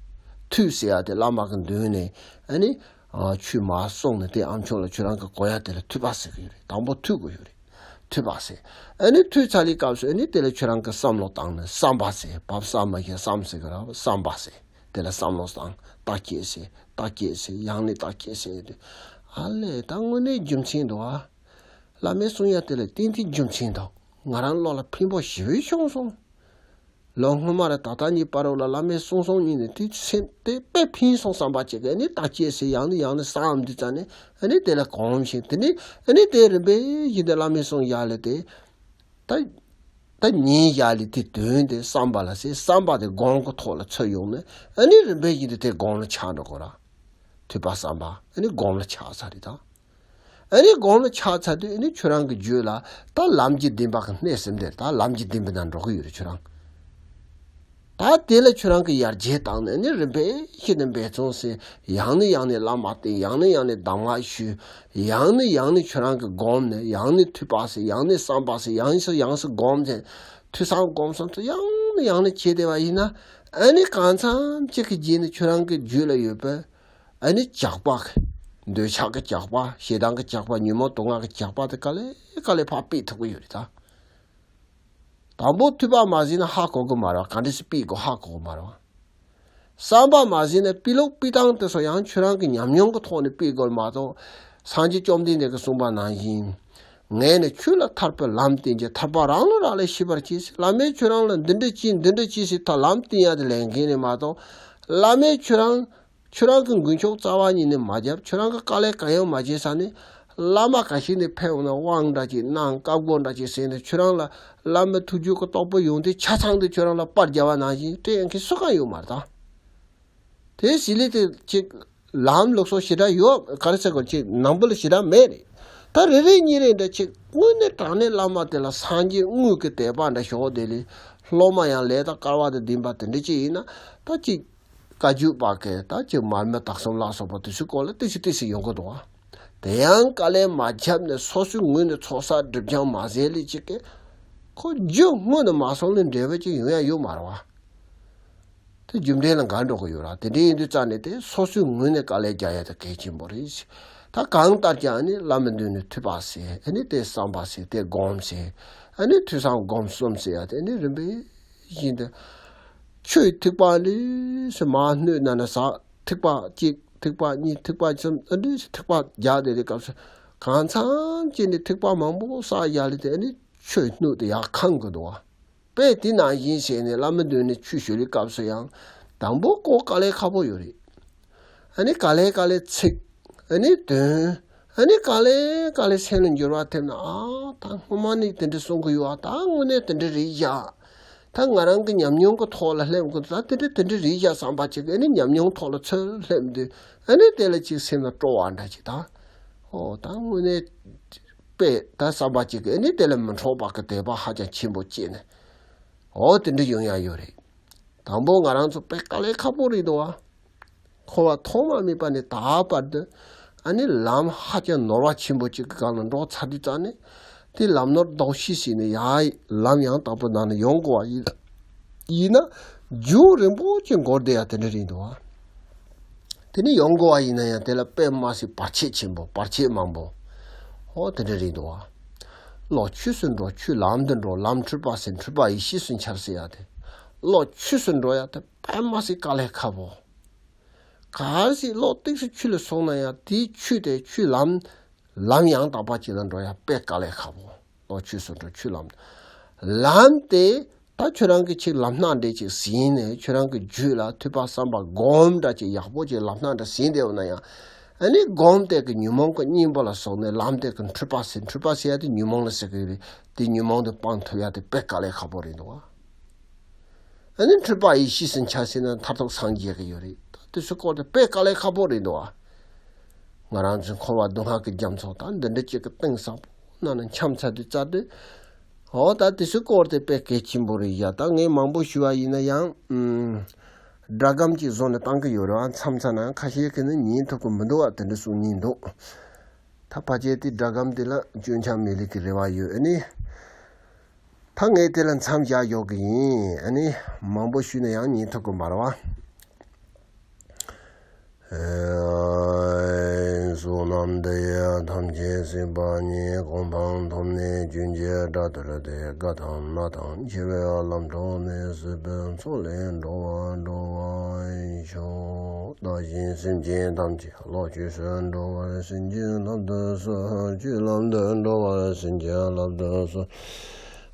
ཐོས་ཟེར་ཡ་དེ་བླ་མ་གི་མདུན་ནས་ཨ་ནི། ཨ། ཆོས་མར་གསུངས་ནས་དེ་ཨ་མཆོག་ལ་ཁྱོད་རང་གི་གོ་ཡ་དེ་ལ་ཐོས་པ་ཟེར་གི་ཡོད་རེད། དང་པོ་ཐོས་དགོས་ཡོད་རེད། ཐོས་པ་ཟེར། ཨ་ནི་ཐོས་ཚར་བའི་སྐབས་སུ་ཨ་ནི་དེ་ལ་ཁྱོད་རང་གི་བསམ་བློ་བཏང་ནས། བསམ་པ་ཟེར། བབ་བསམ་མ་ཞེས་བསམ་ཟེར་གི་རེད། བསམ་པ་ཟེར། དེ་ལ་བསམ་བློ་བཏང་། བརྟག་དཔྱད་ཟེར། བརྟག་དཔྱད་ཟེར། ཡང་ནས་བརྟག་དཔྱད་ཟེར་དུས། ཨ་ལས། ད་དངོས་གནས་རྒྱུ་མཚན་འདུག་ཨ། བླ་མའི་གསུང་ཡ་དེ་ལ་ཏན་ཏན་རྒྱུ་མཚན་འདུག་ང་རང་བློ་ལ་ཕན་པོ་ཞེ་པོ་བྱུང་སོང་། ལོ་སྔོན་མ་ར་ད་ལྟ་གཉིས་བར་རོ་ལ་བླ་མའི་གསུང་སོང་གཉིས་ནས་དེ་སེམས་དེ་དཔེ་ཕན་སོང་བསམ་པ་བྱེད་ཀྱི་ཨ་ནི་ད་ཅེས་སེ་ཡང་ནི་ཡང་ནི་བསམ་འདི་ཙ་ནས་ཨ་ནི་དེ་ལ་གོམས་ཤིང་དེ་ནི་ཨ་ནི་དེ་རིམ་པས་ཡིན་དེ་བླ་མའི་གསུང་ཡག་ལས་དེ། ད་ད་ཉིན་ཡག་ལས་དེ་དོན་དེ་བསམ་པ་ལ་སེ་བསམ་པ་དེ་སྒོམ་གྱི་ཐོག་ལ་ཚུད་ཡོང་ནས་ཨ་ནི་རིམ་པས་ཡིན་དེ་དེ་སྒོམ་ལ་ཆགས་འགྲོ་གོ་ར། ཐོས་པ་བསམ་པ་ཨ་ནི་སྒོམ་ལ་ཆགས་ཚར་རེད་ད། ཨ་ནི་སྒོམ་ལ་ཆགས་ཚར་དུས་ཨ་ནི་ཁྱོད་རང་གི་རྒྱུད་ལ་ད་ལམ་གྱི་བདེན་པ་གི་གནས་ཟིན་དེར་ད་ལམ་གྱི་བདེན་པའི་ནང་འགྲོ་གི་ཡོད་རེད་ཁྱོད་རང་། ད་དེ་ལ་ཁྱོད་རང་གི་ཡར་རྒྱས་བཏང་ནས་ཨ་ནི་རིམ་པས་ཤི་ནས་འབད་བརྩོན་ཟེར་ཡང་ནས་ཡང་ནས་བླ་མ་བསྟེན་ཡང་ནས་ཡང་ནས་གདམས་ངག་ཞུ། ཡང་ནས་ཡང་ནས་ཁྱོད་རང་གི་སྒོམ་ནས་ཡང་ནས་ཐོས་པ་ཟེར་ཡང་ནས་བསམ་པ་ཟེར་ཡང་སེ་ཡང་སེ་སྒོམ་ཟེར་ཐོས་བསམ་སྒོམ་གསུམ་དུ་ཡང་ནས་ཡང་ནས་བྱས་བསྡད་པ་ཡིན་ན་ཨ་ནི་གང་འཚམ་གཅིག་གི་རྗེས་ནས་ཁྱོད་རང་གི་རྒྱུད་ལ་ཡོད་པའི། ཨ་ནི་ཇག་པ། འདོད་ཆགས་ཀྱི་ཇག་པ། ཞེ་སྡང་གི་ཇག་པ། ཉོན་མོངས་དུག་ལྔ་གི་ཇག་པ་དེ་ག་ལེ་ག་ལེ་ཕར་སྤེལ་ཐུབ་ཀྱི་ཡོད་རེད་ད། དང་པོ་ཐོས་པ་མ་ཟིན་ན་ཧ་གོ་གི་མ་རེད་བ། ག་འདྲ་སེ་སྤེལ་དགོས་ཧ་གོ་གི་མ་རེད་བ། བསམ་པ་མ་ཟིན་ན་སྤེལ་ལུགས་སྤེལ་སྟངས་དེ་ཚོ་ཡང་ཁྱོད་རང་གི་ཉམས་མྱོང་གི་ཐོག་ནས་སྤེལ་དགོས་མ་གཏོགས། སངས་རྒྱས་བཅོམ་ལྡན་འདས་ཀྱིས་གསུངས་པ་ནང་བཞིན། ངས་ནི་ཆོས་ལ་ཐར་པའི་ལམ་བསྟན་གྱི་ཐར་པ་རང་ལ་རག་ལས་ཤེས་པར་གྱིས། བླ་མས་ཁྱོད་རང་ལ་འདི་འདྲ་གྱིས་འདི་འདྲ་གྱིས་ཟེར་ད་ལམ་བསྟན་ཡ་དེ་ལས་འགན་རེད་མ་གཏོགས། བླ་མས་ཁྱོད་རང་། ཁྱོད་རང་གི་མགོན་སྐྱབས་རྩ་བ་ཉིད་ནས་མ་བརྒྱབ། ཁྱོད་རང་གི་དཀའ་ལས་གང་ཡང་མ་བྱས་ས་ནས། བླ་མ་ག་ཤེད་ནས་ཕེབས་འོང་ན་དབང་འདྲ་ཅིག་གནང་བཀའ་བསྒོ་འདྲ་ཅིག་ཟེར་ནས་ཁྱོད་རང་ལ་བླ་མའི་ཐུགས་རྒྱུད་ཀྱི་རྟོགས་པ་ཡོང་དུས་ཆ་ཚང་དུ་ཁྱོད་རང་ལ་པར་རྒྱབ་པ་ནང་བཞིན་སྤྲད་མཁན་སུ་གང་ཡོད་མ་རེད་ད། དེ་ཟི་ལི་དེ་ཅིག་ལམ་ལུགས་སྲོལ་ཞེ་དྲག་ཡོད་ག་རེ་ཟེར་དགོས་ཅིག་ནང་པ་ལ་ཞེ་དྲག་མེད་རེད། ད་རེ་རེ་གཉིས་རེ་འདྲ་ཅིག་དངོས་གནས་དྲང་གནས་བླ་མ་དེ་ལ་སངས་རྒྱས་དངོས་ཀྱི་དད་པ་འདྲ་ཞོག་དེ་ལས་སློབ་མ་ཡང་ལས་དང་སྐལ་བ་དང་ལྡན་པ་དེ་འདྲ་ཅིག་ཡིན་ན་ད་ཅིག་བཀའ་བརྒྱུད་པ་གས་ད་ཅིག་མར་མེ་དྭགས་གསུམ་ལ་སོགས་པ་དེ་ཚོའི་སྐོར་ལ་ཏོག་ཙམ་ཏོག་ཙམ་ཡོང་གི་འདུག་བ། དེ་ཡང་དཀའ་ལས་མ་བརྒྱབ་ནས་སོ་སོའི་ངོས་ནས་ཚོགས་བསགས་སྒྲིབ་སྦྱང་མ་ཟད་ལས་ཅིག་གིས་ཁོ་རྒྱུ་དངོས་ནས་མ་སོང་ལས་འབྲས་བུ་ཅིག་ཡོང་ཡ་ཡོད་མ་རེད་བ། དེ་རྒྱུ་འབྲས་ལ་འགལ་འགྲོ་གི་ཡོད་ར། དེ་འདྲ་ཡིན་དུས་རྩ་ནས་དེ་སོ་སོའི་ངོས་ནས་དཀའ་ལས་རྒྱག་ཡ་དེ་གལ་ཆེན་པོ་རེད། ད་གང་ལྟར་ཀྱང་ནི་བླ་མའི་མདུན་ནས་ཐོས་པ་ཟེར་ཨ་ནི་དེ་བསམ་པ་ཟེར་དེ་སྒོམ་ཟེར་ཨ་ནི་ཐོས་བསམ་སྒོམ་གསུམ་ཟེར་ཡ་དེ་ནི་རིམ་པས། བཞིན་དུ། ཆོས་ཐིགས་པ་ལས་སུ་མར་སྣོད་ནང་ན་ཟག་ཐིགས་པ་གཅིག་ཐིགས་པ་གཉིས་ཐིགས་པ་གསུམ་ཨ་འདྲས་སུ་ཐིགས་པ་རྒྱག་བསྡད་དེ་སྐབས་སུ་གང་འཚམ་གཅིག་ནས་ཐིགས་པ་མང་པོ་བསགས་ཡ་ལས་དེ་ཨ་ནི་ཆོས་སྣོད་དེ་ཡར་ཁེངས་གི་འདུག་བ། དཔེ་དེ་ནང་བཞིན་བྱས་ནས་བླ་མའི་མདུན་ནས་ཆོས་ཞུ་བའི་སྐབས་སུ་ཡང་དང་པོ་ཀོ་དཀའ་ལས་ཁག་པོ་ཡོད་རེད། ཨ་ནི་ག་ལེ་ག་ལེ་ཚིག་ཨ་ནི་དོན། ཨ་ནི་ག་ལེ་ག་ལེ་སེམས་ལ་འགྱུར་བ་ཐེབས་ན་ཨ་ད་སྔོན་མ་ནས་དེ་འདྲ་གསུང་གི་ཡོད་ཨ་ད་དངོས་གནས་དེ་འདྲ་རེད་བཞག་ད་ང་རང་གི་ཉམས་མྱོང་གི་ཐོག་ལ་སླེབས་དགོས་ད་དེ་འདྲ་དེ་འདྲ་རེད་བཞག་བསམ་པ་ཅིག་ཨ་ནི་ཉམས་མྱོང་ཐོག་ལ་ཚུར་སླེབས་དུས་ཨ་ནི་དེ་ལ་ཅིག་སེམས་ལ་སྤྲོ་བ་འདྲ་ཅིག་ད་ཨོ་ད་དངོས་གནས་དཔེ་ད་བསམ་པ་ཅིག་ཨ་ནི་དེ་ལ་མི་འཕྲོག་པ་གི་དད་པ་ཧ་ཅང་ཆེན་པོ་སྐྱེས་ནས་ཨོ་དེ་འདྲ་ཡོང་ཡ་ཡོད་རེད། དང་པོ་ང་རང་ཚོ་དཔེ་དཀའ་ལས་ཁག་པོ་རེད་འདུག་བ། འཁོར་བ་ཐོག་མ་མེད་པ་ནས་ད་བར་དུ་ཨ་ནི་ལམ་ཧ་ཅང་ནོར་བ་ཆེན་པོ་གཅིག་གི་སྒང་ལ་འགྲོ་ཚར་དུས་ཙང་ནས་དེ་ལམ་ནོར་ལྡོག་ཤེས་ཟིན་ནས་ཡ་ལམ་ཡང་དག་པོ་ནང་ནས་ཡོང་དགོས་བ་ཡིན། ཡིན་ན་རྒྱུན་རིང་པོ་ཅིག་འགོར་བསྡད་ཡ་དེ་འདྲ་རེད་འདུག་བ། དེ་ནས་ཡོང་དགོས་བ་ཡིན་ན་ཡང་དེ་ལ་དཔེ་མ་སྲིད་བར་ཆད་ཆེན་པོ་བར་ཆད་མང་པོ་ཧོ་དེ་འདྲ་རེད་འདུག་བ། བློ་ཆོས་སུ་འགྲོ་ཆོས་ལམ་དུ་འགྲོ་ལམ་འཁྲུལ་པ་ཟིན་འཁྲུལ་པ་ཡེ་ཤེས་སུ་འཆར་ཟེར་ཡ་དེ། བློ་ཆོས་སུ་འགྲོ་ཡ་དེ་དཔེ་མ་སྲིད་དཀའ་ལས་ཁག་པོ། གལ་སྲིད་བློ་ཏོག་ཙམ་ཆོས་ལ་སོང་ན་ཡང་དེའི་ཆོས་དེ་ཆོས་ལམ། ལམ་ཡང་དག་པ་ཅིག་ལ་འགྲོ་ཡ་དཔེ་དཀའ་ལས་ཁག་པོ། བློ་ཆོས་སུ་འགྲོ་ཆོས་ལམ། ལམ་དེ་ད་ཁྱོད་རང་གི་ཆེད་ལམ་སྣ་འདྲ་ཅིག་ཟིན་ནས་ཁྱོད་རང་གི་རྒྱུད་ལ་ཐོས་པ་བསམ་པ་སྒོམ་འདྲ་ཅིག་ཡག་པོ་ཅིག་ལམ་སྣ་འདྲ་ཟིན་བསྡད་ཡོད་ན་ཡང་། ཨ་ནི་སྒོམ་དེ་གི་ཉོན་མོངས་ཀྱི་གཉེན་པོ་ལ་སོགས་ནས་ལམ་དེ་གི་འཁྲུལ་པ་ཟིན་འཁྲུལ་པ་ཟིན་ཡ་དེ་ཉོན་མོངས་ལ་ཟེར་གི་ཡོད་རེད་དེ་ཉོན་མོངས་དེ་སྤང་ཐུབ་ཡ་དེ་དཔེ་དཀའ་ལས་ཁག་པོ་རེད་འདུག་བ། ཨ་ནི་འཁྲུལ་པ་ཡེ་ཤེས་སུ་འཆར་ཟིན་ན་མཐར་ཐུག་སངས་རྒྱས་ཀྱི་ཡོད་རེད། ད་དེ་ཚོའི་སྐོར་དེ་དཔེ་དཀའ་ལས་ཁག་པོ་རེད་འདུག་ཨ། ང་རང་ཚོའི་འཁོར་བ་སྡུག་བསྔལ་གྱི་རྒྱ་མཚོ་ད་འདི་འདྲ་ཅིག་གི་གཏིང་ཟབ་པོ་ནང་ན་འཁྱམས་ཚར་དུས་ཙར་དུས། འོ་ད་དེ་ཚོའི་སྐོར་དེ་དཔེ་གལ་ཆེན་པོ་རེད་ཡ། ད་ངས་མང་པོ་ཞུ་བ་ཡིན་ན་ཡང་ཨུམ། སྒྲ་སྒམ་གྱི་བཟོ་ནས་བཏང་གི་ཡོད་རེད་ཨ། མཚམས་མཚམས་ན་ཁ་ཤས་ཀྱིས་ནི་ཉན་ཐུབ་ཀྱི་མི་འདུག་ཨ། དེ་འདྲ་གསུང་མཁན་འདུག་ད་ཕལ་ཆེར་དེ་སྒྲ་སྒམ་དེ་ལ་སྐྱོན་ཆ་མེད་ལེ་གི་རེ་བ་ཡོད་ཨ་ནི། ད་ངས་དེ་ལ་མཚམས་བཞག་ཡོད་གི་ཡིན། ཨ་ནི་མང་པོ་ཞུས་ན་ཡང་ཉན་ཐུབ་གི་མ་རེད་བ། བསོད་ནམས་འདི་ཡིས་ཐམས་ཅད་གཟིགས་པ་ཉིད། གོ་འཕང་ཐོབ་ནས་རྒྱུན་གྱི་དགྲ་བཏུལ་ཏེ། རྒ་དང་ན་དང་འཆི་བའི་ལམ་འཁྲུགས་ནས། སྲིད་པའི་མཚོ་ལས་འགྲོ་བ་སྒྲོལ་བར་ཤོག་བདག་གཞན་སེམས་ཅན་ཐམས་ཅད་བློ་ཆོས་སུ་འགྲོ་བར་བྱིན་གྱིས་བརླབ་ཏུ་གསོལ། ཆོས་ལམ་དུ་འགྲོ་བར་བྱིན་གྱིས་བརླབ་ཏུ་གསོལ།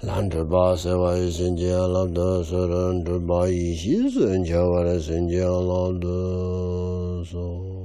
ལྷ་འདྲེ་པ་སེལ་བ་ཡི་བྱིན་གྱིས་བརླབ་ཏུ་གསོལ། འདྲེ་པ་ཡེ་ཤེས་སུ་འཆར་བར་བྱིན་གྱིས་བརླབ་ཏུ་གསོལ།